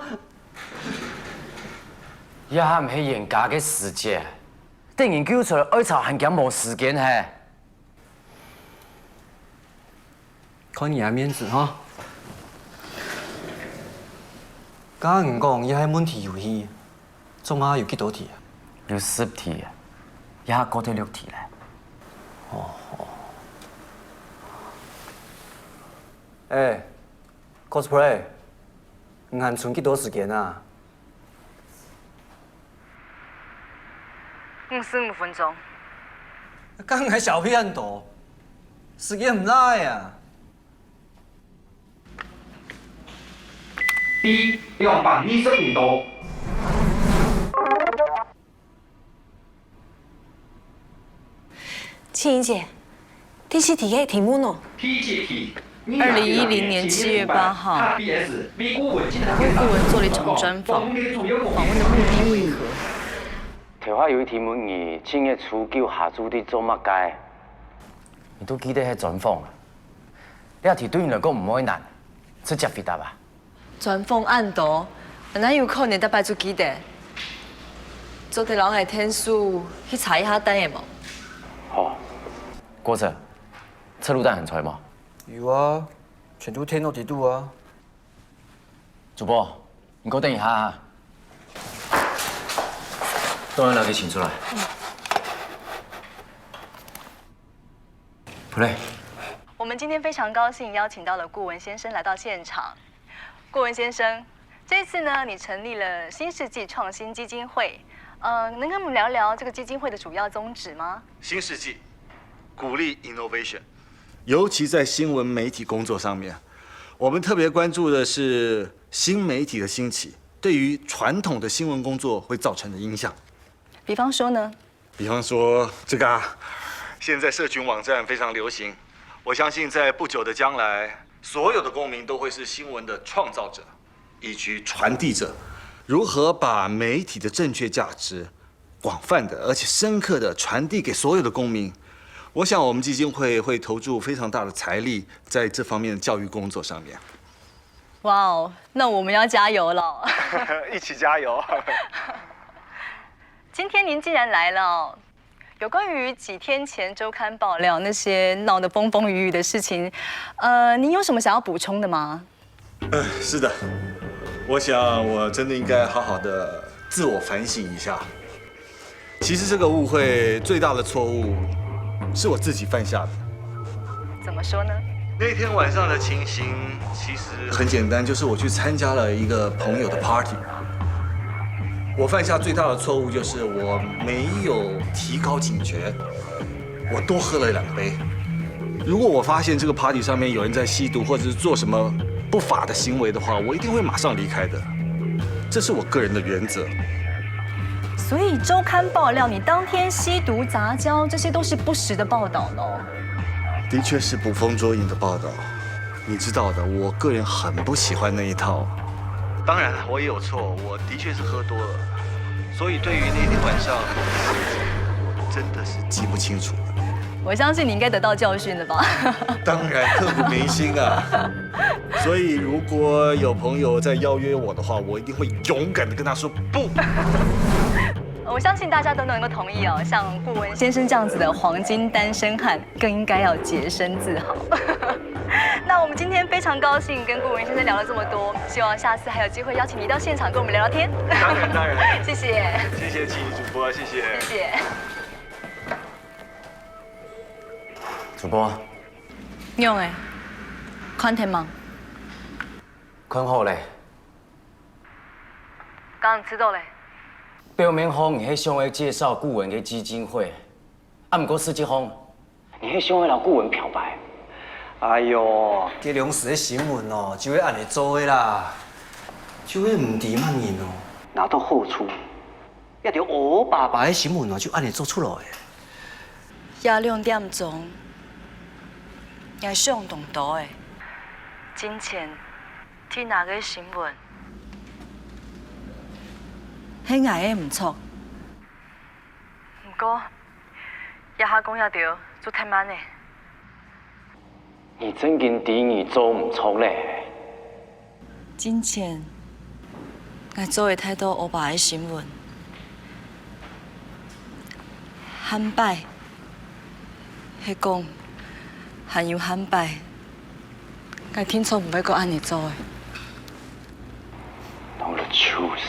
這下毋係冤家个時節， 等人救出來，愛吵還驚無時間嘿。看你个面子吼。該你講，這係問題遊戲，總下有幾多題啊？有十題啊，這下過忒六題咧。哦，哦。哎，cosplay，你還賰幾多時間啊？ 五十五分鐘。該𠊎小屁恁多，時間毋罅啊！B，兩百二十五度。青姐， 第七題个題目呢？二零一零年七月八號，國會顧問做了一場專訪，訪問的目的為何？頭下有一題問你，七月初九下晝在做麼个？你都記得係專訪啊？這題對你來講毋會難，直接回答吧。 專訪恁多，哪有可能逐擺就記得？做得摎𠊎𢯭手去查一下單仔無？好。郭成，測錄單還在無？有啊，全都𢯭落底肚啊。主播，你過等一下啊。等下拿去請出來。Play。我們今天非常高興邀請到了顧文先生來到現場。 顧文先生，這次呢，你成立了新世紀創新基金會，呃，能跟我們聊聊這個基金會的主要宗旨嗎？新世紀鼓勵 innovation，尤其在新聞媒體工作上面，我們特別關注的是新媒體的興起對於傳統的新聞工作會造成的影響。比方說呢？ 比方說這個啊，現在社群網站非常流行，我相信在不久的將來，所有的公民都會是新聞的創造者以及傳遞者。如何把媒體的正確價值廣泛的而且深刻的傳遞給所有的公民，我想我們基金會會投注非常大的財力在這方面的教育工作上面。哇哦，那我們要加油了。一起加油。今天您既然來了哦， 有關於幾天前週刊爆料那些鬧得風風雨雨的事情，呃，您有什麼想要補充的嗎？呃，是的，我想我真的應該好好地自我反省一下。其實這個誤會最大的錯誤是我自己犯下的。怎麼說呢？那天晚上的情形其實很簡單，就是我去參加了一個朋友的party。 我犯下最大的錯誤就是我沒有提高警覺，我多喝了兩杯。如果我發現這個party上面有人在吸毒或者是做什麼不法的行為的話，我一定會馬上離開的。這是我個人的原則。所以週刊爆料你當天吸毒雜交，這些都是不實的報道咯。的確是捕風捉影的報道。 你知道的，我個人很不喜歡那一套。當然，我也有錯，我的確是喝多了，所以對於那天晚上，我真的是記不清楚了。我相信你应该得到教训了吧？当然刻骨铭心啊。所以如果有朋友再邀约我的话，我一定会勇敢的跟他说不。我相信大家都能够同意哦，像顾文先生这样子的黄金单身汉，更应该要洁身自好。那我们今天非常高兴跟顾文先生聊了这么多，希望下次还有机会邀请你到现场跟我们聊聊天。当然当然，谢谢，谢谢奇艺主播，谢谢。谢谢。主播，你用诶，看天吗？看好咧。刚刚知道嘞。表面上你係想要介绍顾文个基金会，啊，毋过實際上，你係想要摎顾文表白。哎喲，這兩時个新聞哦，就係恁樣做个啦，就係毋知麼人哦，拿到好處，這條惡爸爸个新聞哦，就恁樣做出來个。夜兩點鐘，𠊎想當多誒。金錢，Tina个新聞，係𠊎个毋著。毋過，這下講這兜就忒慢誒。你正經知你做毋著咧。 進前，𠊎做个太多惡霸个新聞，下擺，係講，還有下擺，𠊎定著毋會過恁樣做个。 Know the truth.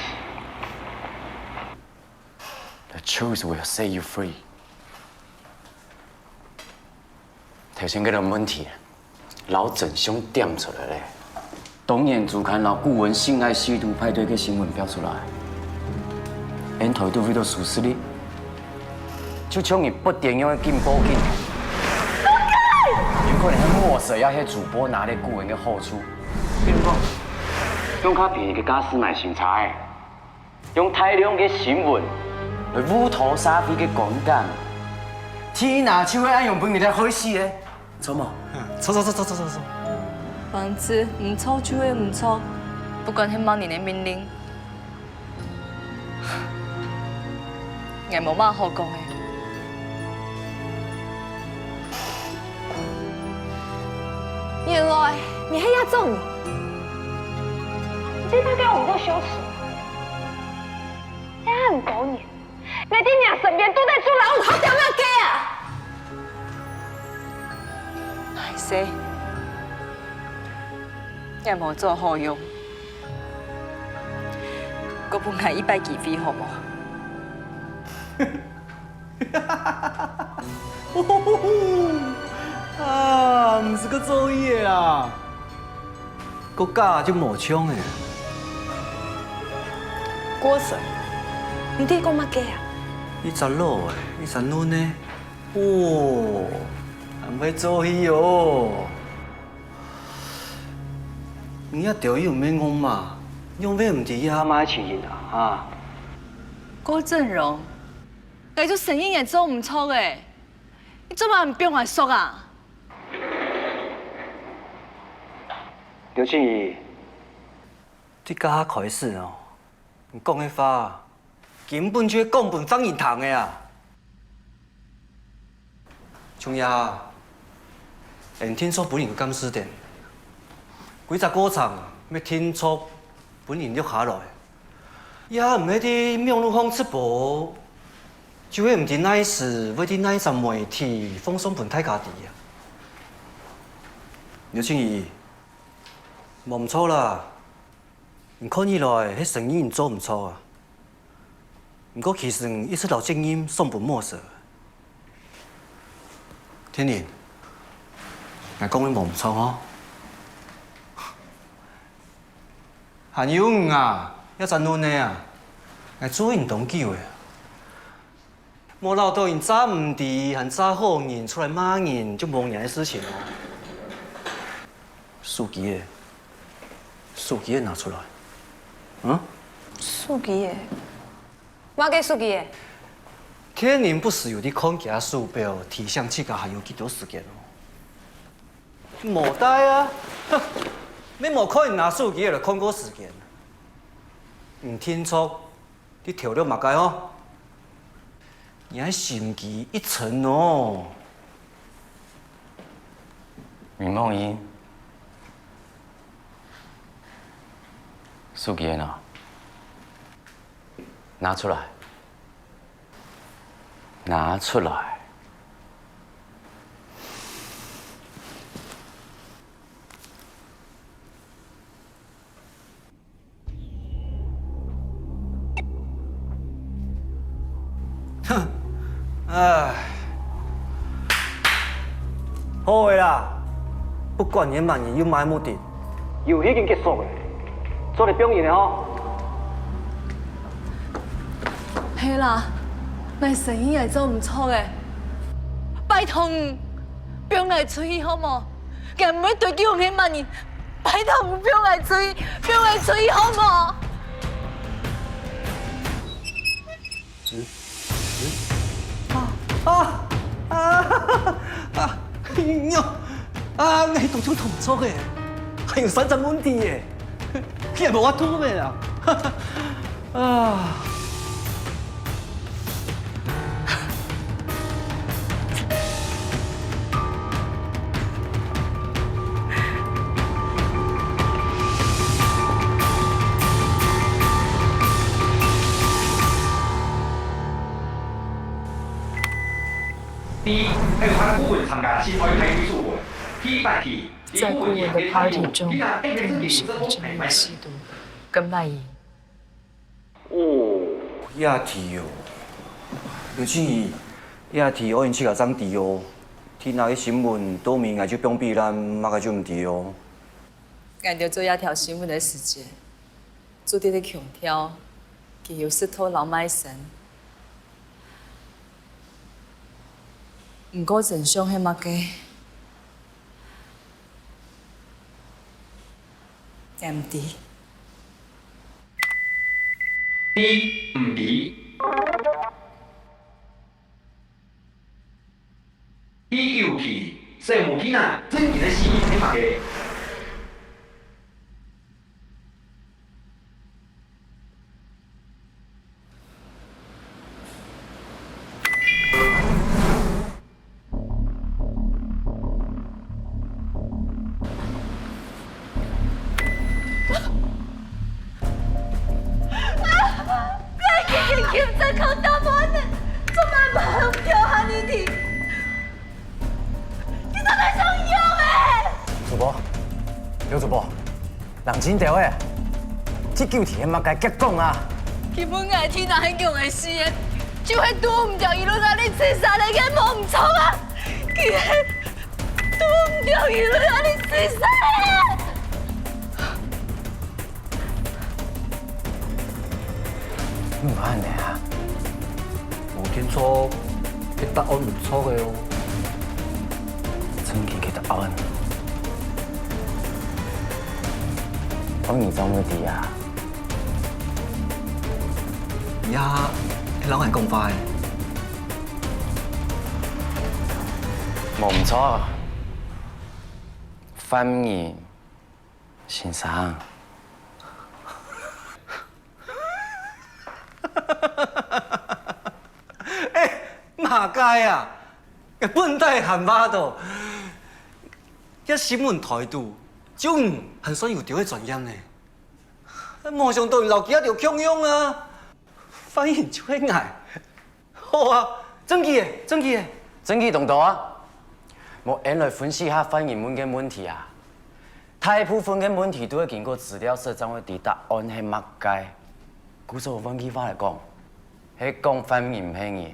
The truth will set you free. 頭先該個問題，摎真相點出來咧。當然，主刊摎顧文性愛吸毒派對个新聞標出來，𫣆台都為著收視率，就像你不點樣緊報緊，有可能係麼人也係主播拿了顧文个好處。比如講，用較便宜个價數買新車仔。 用大量个新聞來誤導社會个觀感，Tina就會恁樣分人家害死个，著無？著著著著著著著。反正毋著就係毋著，不管係麼人个命令，𠊎無麼好講个。原來你係這種人，你這大概有夠羞恥。 這恁多年，你在若身邊到底做了有好點麼个啊？歹勢，𠊎無做好用，過分𠊎一擺機會好無？啊，毋使過做戲个啊！ 國家就無像个。郭Sir，你在講麼个啊？一隻老个，一隻嫩个，哦，恁會做戲哦。你這兜又毋係戇嫲，仰會毋知這下麼个情形啊？哈？郭振榮，𠊎就承認𠊎做毋著个，你做麼毋放𠊎索啊？ 劉靜怡，這下開始哦，你講个話根本就係講分犯人聽个啊！像這下，𫣆定著分人監視等，歸隻過程乜定著分人錄下來。 也毋係在網路項直播，就係毋知哪時會在哪隻媒體放送分大家知啊。劉靜怡，無毋著啦，你看起來係承認你做毋著啊。毋過其實你一直摎責任送分無人。天林，𠊎講你無毋著哦。 還有你啊，這隻嫩仔啊，𠊎做你當久了。無恅著你詐毋知還詐好人出來罵人，就無你个事情哦。手機仔，手機仔拿出來。嗯？手機仔？ 麼个手機仔？天林不時有在看厥手錶，提醒自家還有幾多時間哦。無帶啊，哼，乜無看你拿手機仔來看過時間。你定著在偷錄麼个哦？你愛心機一層哦。明夢英，手機呢？拿出來，拿出來。 唉，好个啦，不管你麼人有麼目的，遊戲已經結束了，做得放人了吼。係啦，𠊎生意也做毋著个，拜託你，放𠊎出去好無？ 𠊎毋會追究你係麼人，拜託你放𠊎出去，放𠊎出去好無？啊啊啊啊！哎喲，啊，𠊎當初做毋著个，還有三層問題耶，你也無法度个啊！啊！ D，還有他的顧問參加新開派對聚會。第八題，在顧問的party中，有人喜歡陳明喜讀跟賣淫。 哦，這題哦。劉靜怡，這題愛你自家正知哦。聽哪个新聞，倒面𠊎就放避懶，麼个就毋知哦。𠊎兜做這條新聞个時節，做得強調，佢有食透摎賣身。毋過真相係麼个？𠊎毋知。 D，毋知。第九題，聖母Tina真正个死因係麼个？ 𠊎已經急著靠答案了，做麼个無用掉下你的？你到底想要咩？主播，劉主播，冷靜兜仔，第九題係麼个？遽講啊！佢問𠊎Tina係仰仔死个，就係堵毋著一路在該自殺个，該無毋著啊！佢係 堵毋著一路在該自殺个！仰會恁呢啊？無聽錯，該答案毋著个哦。正經个答案，愛仰會知啊？這係摎𠊎講話个。 無毋著，犯人先生。欸，麼个啊？本底還話著，這新聞台肚，就你還算有兜仔專業呢。無想著你摎佢兜共樣啊！犯人就係𠊎。 好啊，證據咧，證據咧。證據當多啊！無，𫣆來分析下犯人問个問題啊。大部分个問題都愛經過資料室正會知答案係麼个。故所換句話來講，係講犯人毋係人，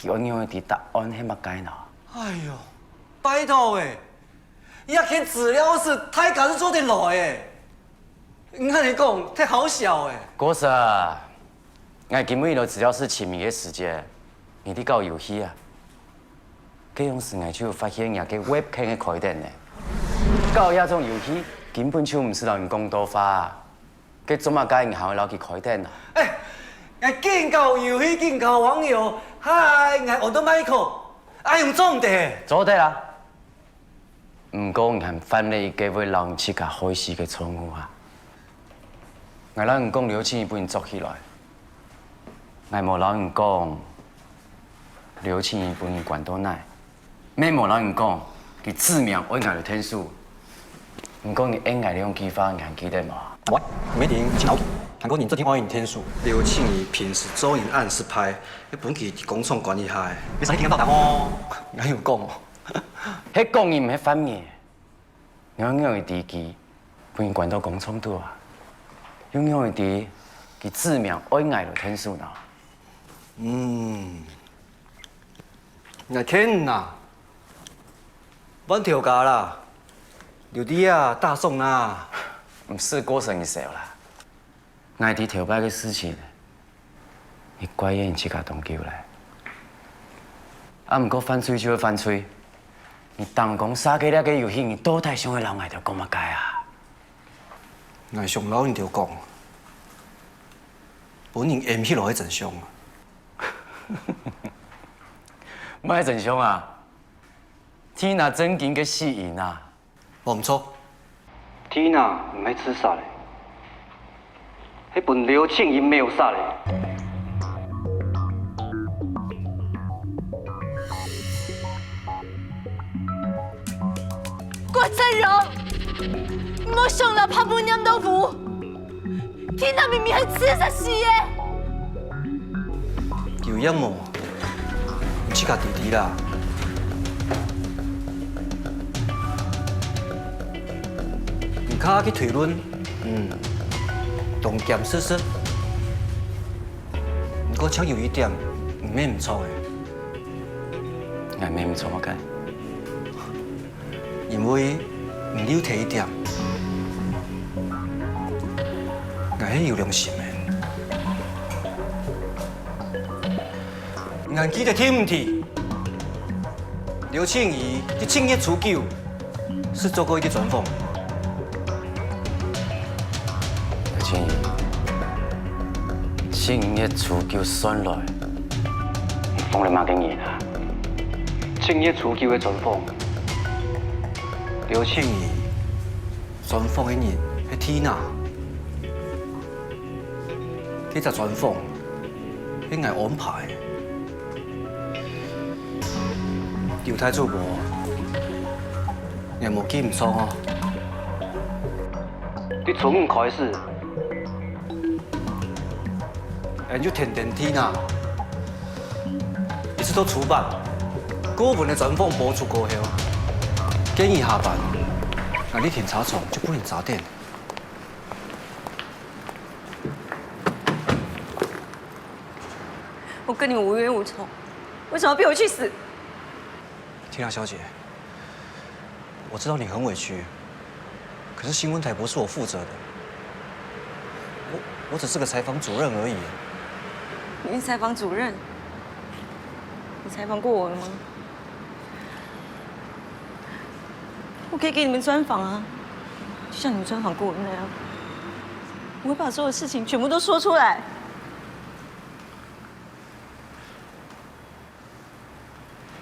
佢仰會知答案係麼个呢？哎喲，拜託欸，這間資料室大家都做得來欸，你恁呢講忒好笑欸。故所， 𠊎今晡日來資料室尋你个時節，你在搞遊戲啊？該央時𠊎就有發現若个webcam个開燈呢。搞這種遊戲根本就毋使摎人講到話，該做麼个你還會摎佢開燈啊？欸，𠊎緊搞遊戲緊搞網友，嗨，𠊎Auto Michael，愛用做毋得？做得啊！ 毋過你還犯了一個會摎你自家害死个錯誤啊！𠊎摎你講，劉靜怡分人捉起來，𠊎無摎你講，劉靜怡分人關到哪，乜無摎你講，佢指名愛𠊎來𢯭手，毋過你應𠊎兩句話，你還記得無？喂，你一定真老氣，還過你最近愛𢯭手。劉慶怡平時做人恁失敗，還分佢佇工廠關一下。你使聽到哦？𠊎有講哦。係講你毋係犯人，你仰會知佢分人關到工廠肚啊？又仰會知佢指名愛𠊎來𢯭手呢？嗯。 𠊎勸你啊，換頭家啦，留在這打爽啦。毋使過生日愁啦，𠊎知頭擺个事情，你怪你自家當久咧。啊，毋過犯罪就係犯罪，你當講設計這个遊戲，你到底想愛摎𠊎兜講麼个啊？𠊎想摎你兜講，分人掩起來个真相啊！ 麼个真相啊？Tina正經个死因啊？無毋著，Tina毋係自殺个，係分劉慶怡謀殺个。郭振榮，你莫想了，怕不念到無？ Tina明明係自殺死个。有影無？你自家知知啦。你較去推論，嗯，當鹹濕濕。毋過就有一點，毋係毋著个。𠊎毋係毋著个。 因為你留忒一點，𠊎係有良心个。𠊎記得第五題，劉慶怡在七月初九係做過一個專訪。劉慶怡，七月初九算來，你訪了麼个人啊？七月初九个專訪， 劉慶怡專訪个人係Tina。該隻專訪係𠊎安排个。劉大主播，你無記毋著哦？對初五開始，𠊎就跈等Tina。 一直到初八，顧文个專訪播出過後，隔日下班，𠊎在停車場就分人查點。我跟你無冤無仇，為什麼要逼我去死？Tina小姐， 我知道你很委屈，可是新聞台不是我負責的，我我只是个採訪主任而已。你是採訪主任？你採訪過我了嗎？我可以給你們專訪啊，就像你們專訪過我那樣，我會把所有事情全部都說出來。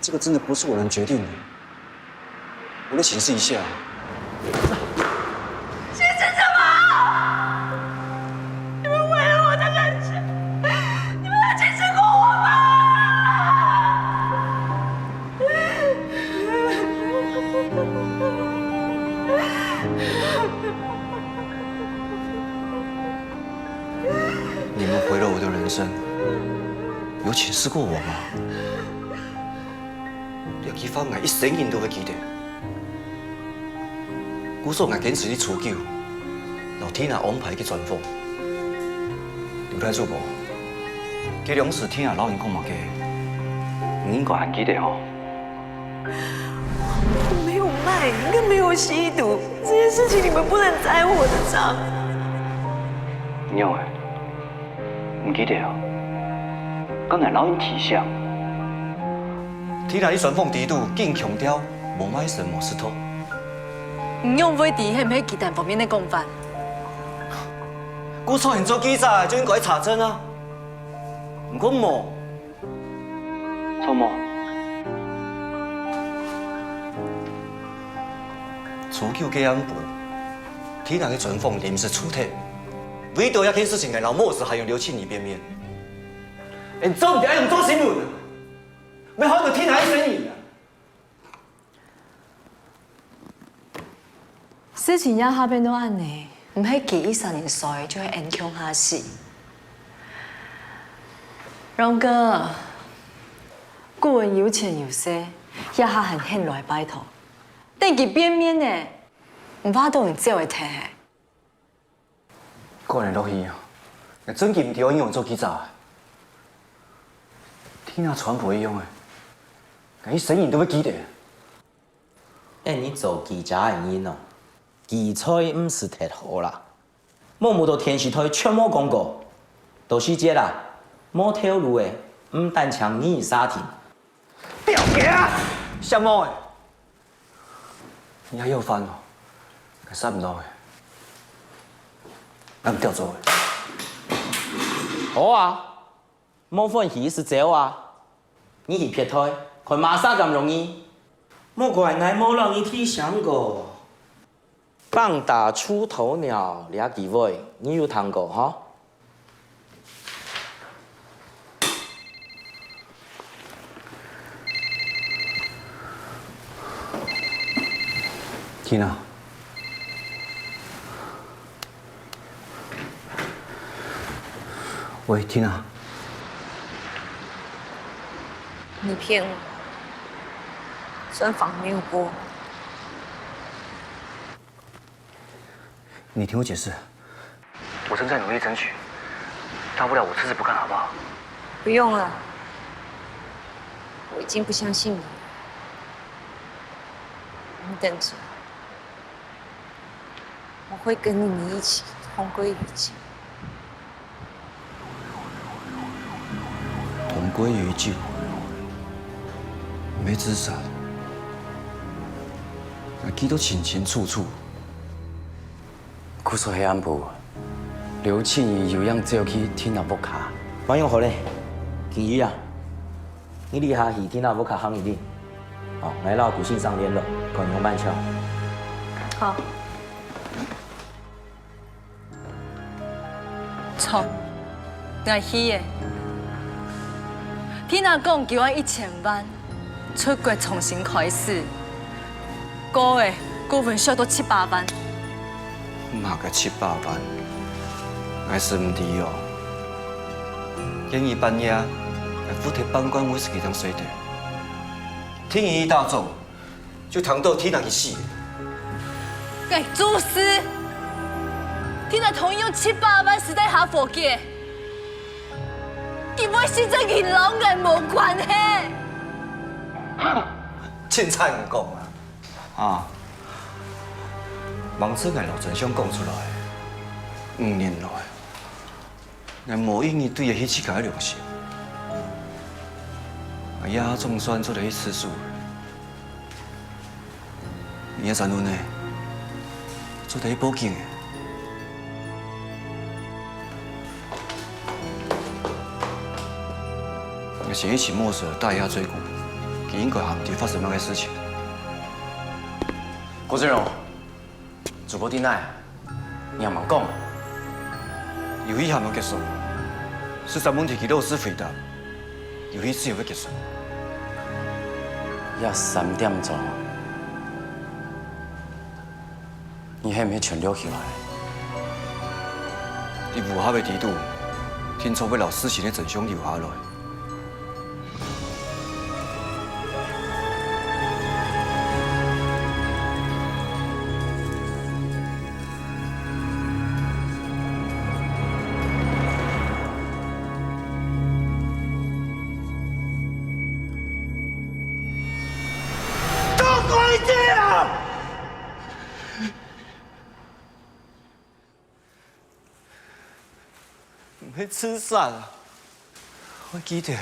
這個真的不是我能決定的，我得請示一下。請示什麼？你們毀了我的人生，你們要請示過我嗎？ 你們毀了我的人生，有請示過我嗎？這句話𠊎一生人都會記得。故所𠊎堅持在初九，摎Tina安排个專訪。劉大主播，該當時Tina摎你講麼个？你應該還記得吼？ 我沒有賣淫，更沒有吸毒，這些事情你們不能栽我的贓。仰仔，毋記得啊？該𠊎摎你提醒。Tina在專訪裡肚緊強調無賣身無食託。你仰會知係毋係佢單方面个講法？故所你做記者就應該查證啊！毋過無， 著無？初九个暗晡，Tina个專訪臨時取忒，為著這件事情，𠊎摎Moss還有劉慶怡變面。你做毋得恁樣做新聞啊！愛害到Tina一生人啊！事情這下變到恁呢，毋係佢一儕人衰，就會恁共下死。榮哥，顧文有錢有勢，這下還肯來拜託，等佢變面呢，毋怕當你走會忒。 趕緊落去啊！𠊎真經毋知愛仰般做記者啊！天啊，傳播一樣誒，𠊎一生人都會記得。恁你做記者个人哦，記者毋使忒好啦，無無到電視台全無廣告，到時節啦，無頭路誒，毋單淨你沙田。表姐啊，小妹。 你還有飯哦？𠊎煞毋落誒。𠊎毋調走誒。好啊，無歡喜就走啊！你去別台，看麼儕敢容易？莫怪𠊎無摎你提醒過。棒打出頭鳥這句話，你有聽過吼？ Tina。喂，Tina。你騙我，算訪沒有過。 你聽我解釋。我正在努力爭取，大不了我辭職不幹，好不好？不用了，我已經不相信你了。你等著，我會跟你們一起同歸於盡。 同歸於盡，毋係自殺。𠊎記到清清楚楚。故所係暗晡，劉青雲有影走去Tina屋下。恁樣好咧，金魚啊，你這下去Tina屋下行一輪，哦，𠊎摎顧先生聯絡，看仰般處理。好。 著，𠊎去咧。Tina講佢愛一千萬，出國重新開始。過後，顧文削到七百萬。麼个七百萬？𠊎係毋知哦。今日半夜，𠊎負責半罐威士忌當衰退。天一大早， 就聽到Tina去死。該就是，Tina同你用七百萬私底下和解，佢會死，這个摎𠊎無關係。清彩毋講啊！啊，望著𠊎摎真相講出來，五年來， 𠊎無一日對得起自家个良心。𠊎這下總算做得去自首。你也承認呢，做得去報警誒。𠊎先一直摸索大家罪過，佢應該還毋知發生麼个事情。郭振榮， 主播在哪？你還吂講？遊戲還吂結束，十三問題佢老實回答，遊戲自然會結束。也三點鐘，你係毋係全錄起來？在烏合个底肚，定著會摎事情个真相留下來。 毋係自殺啊！𠊎記得啊。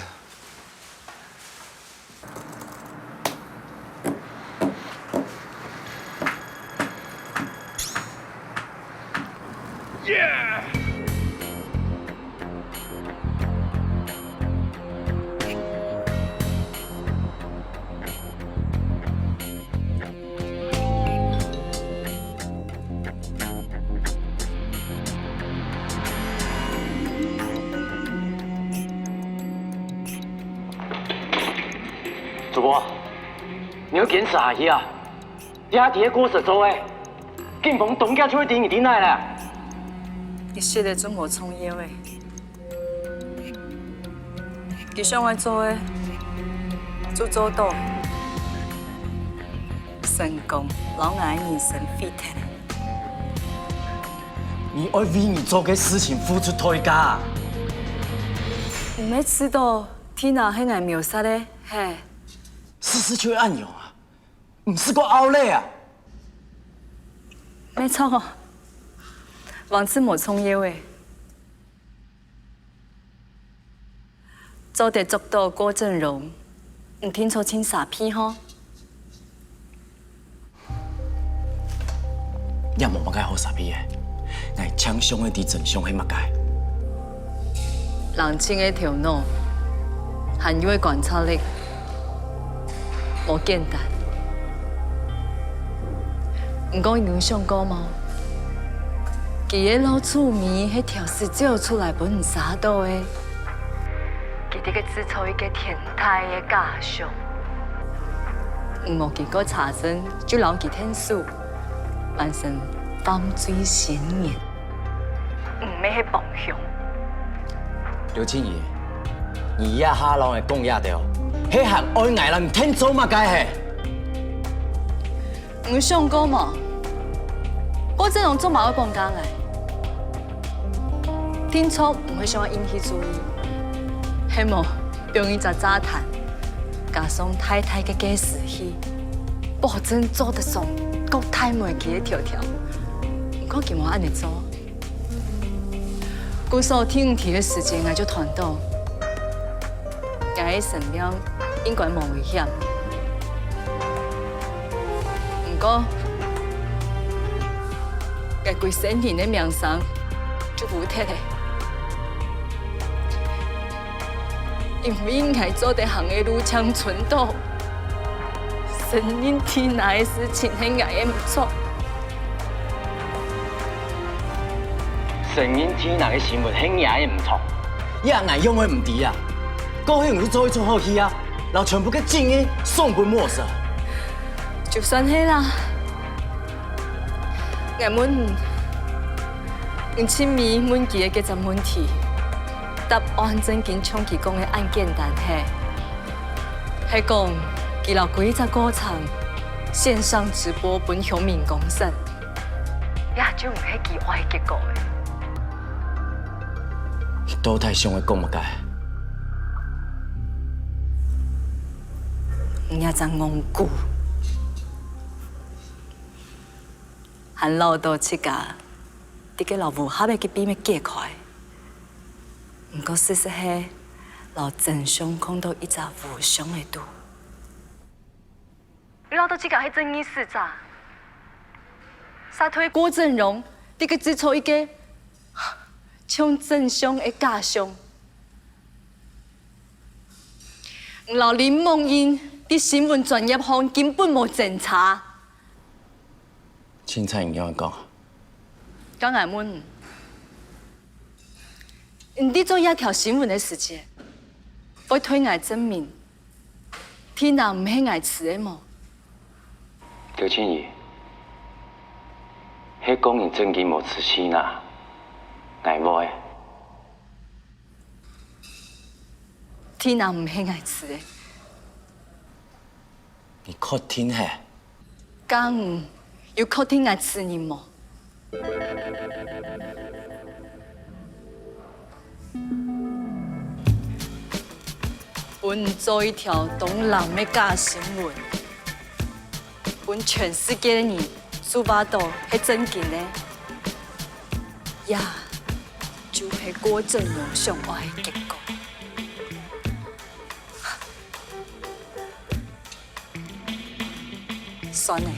主播，你愛堅持下去啊！這下在該過程中誒，警方當遽就會知你在哪啦。你識个就無重要个。佢想愛做个，就做到。成功，摎𠊎个人生毀忒。你愛為你做个事情付出代價。你毋係知道，Tina係𠊎謀殺个，嘿？事實就係恁樣啊！ 毋使過拗咧啊！無錯哦，王子無重要誒。做得捉到郭正榮，毋定著盡沙鼻吼？也無麼个好沙鼻誒，𠊎淨想愛知真相係麼个。冷靜个頭腦，還有个觀察力， 無簡單。毋過你有想過無？佢个老鼠尾係刁手走出來分你抓到个。佢在該製造一個天大个假象。你無經過查證就摎佢𢯭手，完成犯罪先言。 毋係，係幫兇。劉靜怡，你這下摎𠊎講這兜，係還愛𠊎摎你𢯭手麼个係？你想過無？郭正榮做麼个會綁架𠊎？定著毋會想愛引起注意，係無？放一隻炸彈，加上大大个監視器，保證捉得上各大媒體个頭條。毋過佢無恁呢做。 故所第五題个時節，𠊎就斷到，𠊎个生命應該無危險。毋過，𠊎歸生人个名聲就烏忒咧。因為𠊎做得行个路淨伸到，承認Tina个事情係𠊎个毋著。 承認Tina个身份係若个毋著，這𠊎仰會毋知啊？過去你做一齣好戲啊，摎全部个正義送分魔術。就算係啦，𠊎問你，你尋尾問佢个該隻問題，答案正經像佢講个恁簡單係？係講佢摎歸隻過程線上直播分鄉民公審。 這就毋係佢愛个結果咧。你到底想愛講麼个？你這隻戇牯，還恅著自家在該摎烏鴉仔个秘密解開，毋過事實係摎真相囥到一隻烏箱仔肚。 你恅著自家係正義使者，煞對郭正榮在該製造一個像真相个假象。你摎林夢英在新聞專業項根本無精差。凊彩你仰般講？該𠊎問你，你在做這條新聞个時節，會對𠊎證明 Tina毋係𠊎㓾个無？劉靜怡，係講你正經無㓾Tina，𠊎會。Tina毋係𠊎㓾个。你確定係？ 該你有確定𠊎㓾人無？分你做一條當濫个假新聞，分全世界个人就話著係正經个，這就係郭正榮想愛个結果。 算了，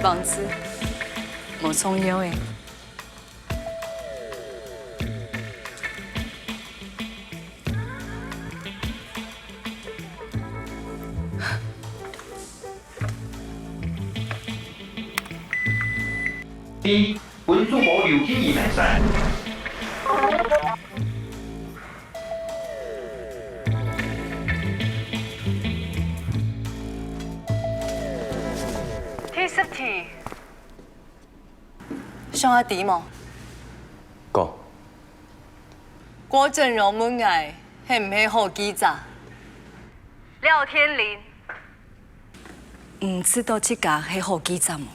房子無重要个。一，分主播劉靜怡賣衫。第十題，想愛知無？講。郭正榮問𠊎係毋係好記者？廖天林，你知道自家係好記者無？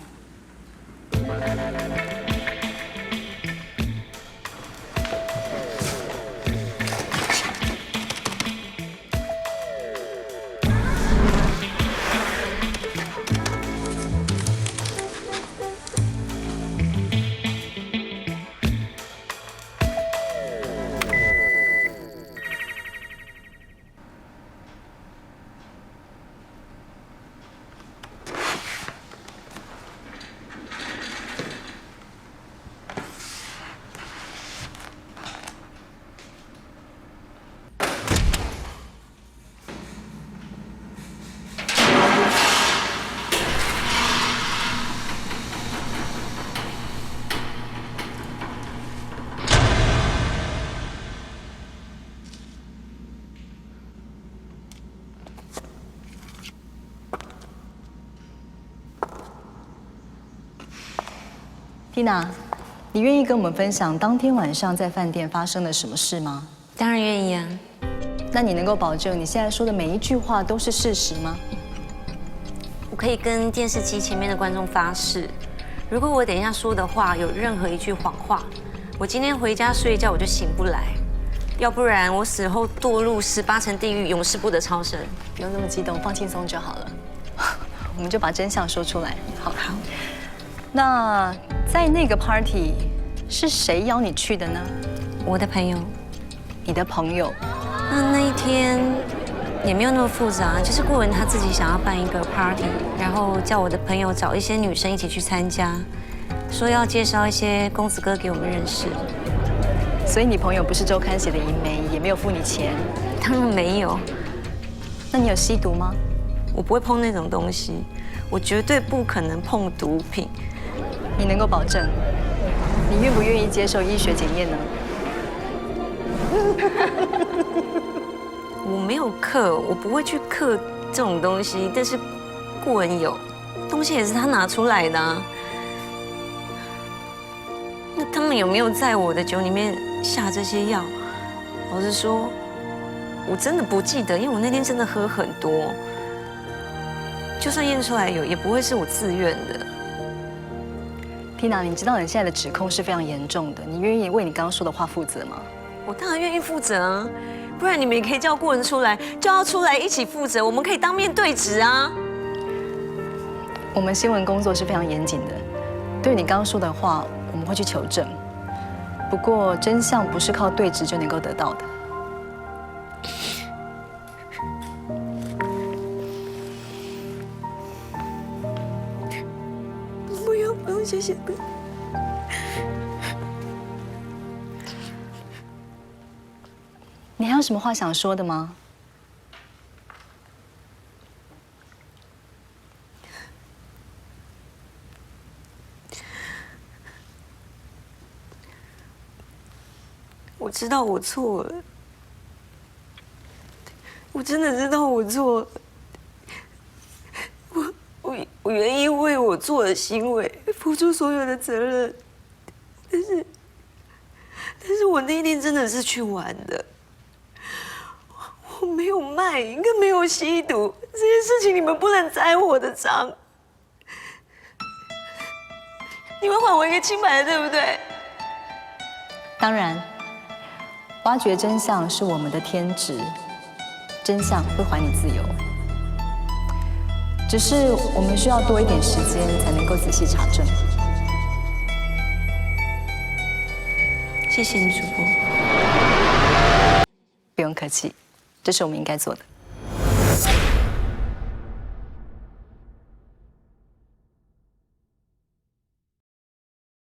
Tina，你愿意跟我们分享当天晚上在饭店发生了什么事吗？当然愿意啊。那你能够保证你现在说的每一句话都是事实吗？我可以跟电视机前面的观众发誓，如果我等一下说的话有任何一句谎话，我今天回家睡觉我就醒不来，要不然我死后堕入十八层地狱，永世不得超生。不用那么激动，放轻松就好了。我们就把真相说出来，好。好。那在那个 party 是谁邀你去的呢？我的朋友。你的朋友？那那一天也没有那么复杂，就是顾文他自己想要办一个 party，然后叫我的朋友找一些女生一起去参加，说要介绍一些公子哥给我们认识。所以你朋友不是周刊写的淫媒，也没有付你钱？当然没有。那你有吸毒吗？我不会碰那种东西，我绝对不可能碰毒品。你能够保证，你愿不愿意接受医学检验呢？我没有嗑，我不会去嗑这种东西，但是顾文有，东西也是他拿出来的啊。那他们有没有在我的酒里面下这些药？老实说，我真的不记得，因为我那天真的喝很多。就算验出来有，也不会是我自愿的。 Tina，你知道你现在的指控是非常严重的，你愿意为你刚刚说的话负责吗？我当然愿意负责啊，不然你们也可以叫顾文出来，叫他出来一起负责，我们可以当面对质啊。我们新闻工作是非常严谨的，对你刚刚说的话，我们会去求证。不过真相不是靠对质就能够得到的。 不用，不用，谢谢。你还有什么话想说的吗？ 我知道我错了，我真的知道我错了。我我我愿意为我做的行为付出所有的责任，但是但是我那一天真的是去玩的，我没有卖淫，更没有吸毒，这些事情你们不能栽我的赃。 你会还我一个清白的，对不对？当然，挖掘真相是我们的天职，真相会还你自由。只是我们需要多一点时间才能够仔细查证。谢谢你，主播。不用客气，这是我们应该做的。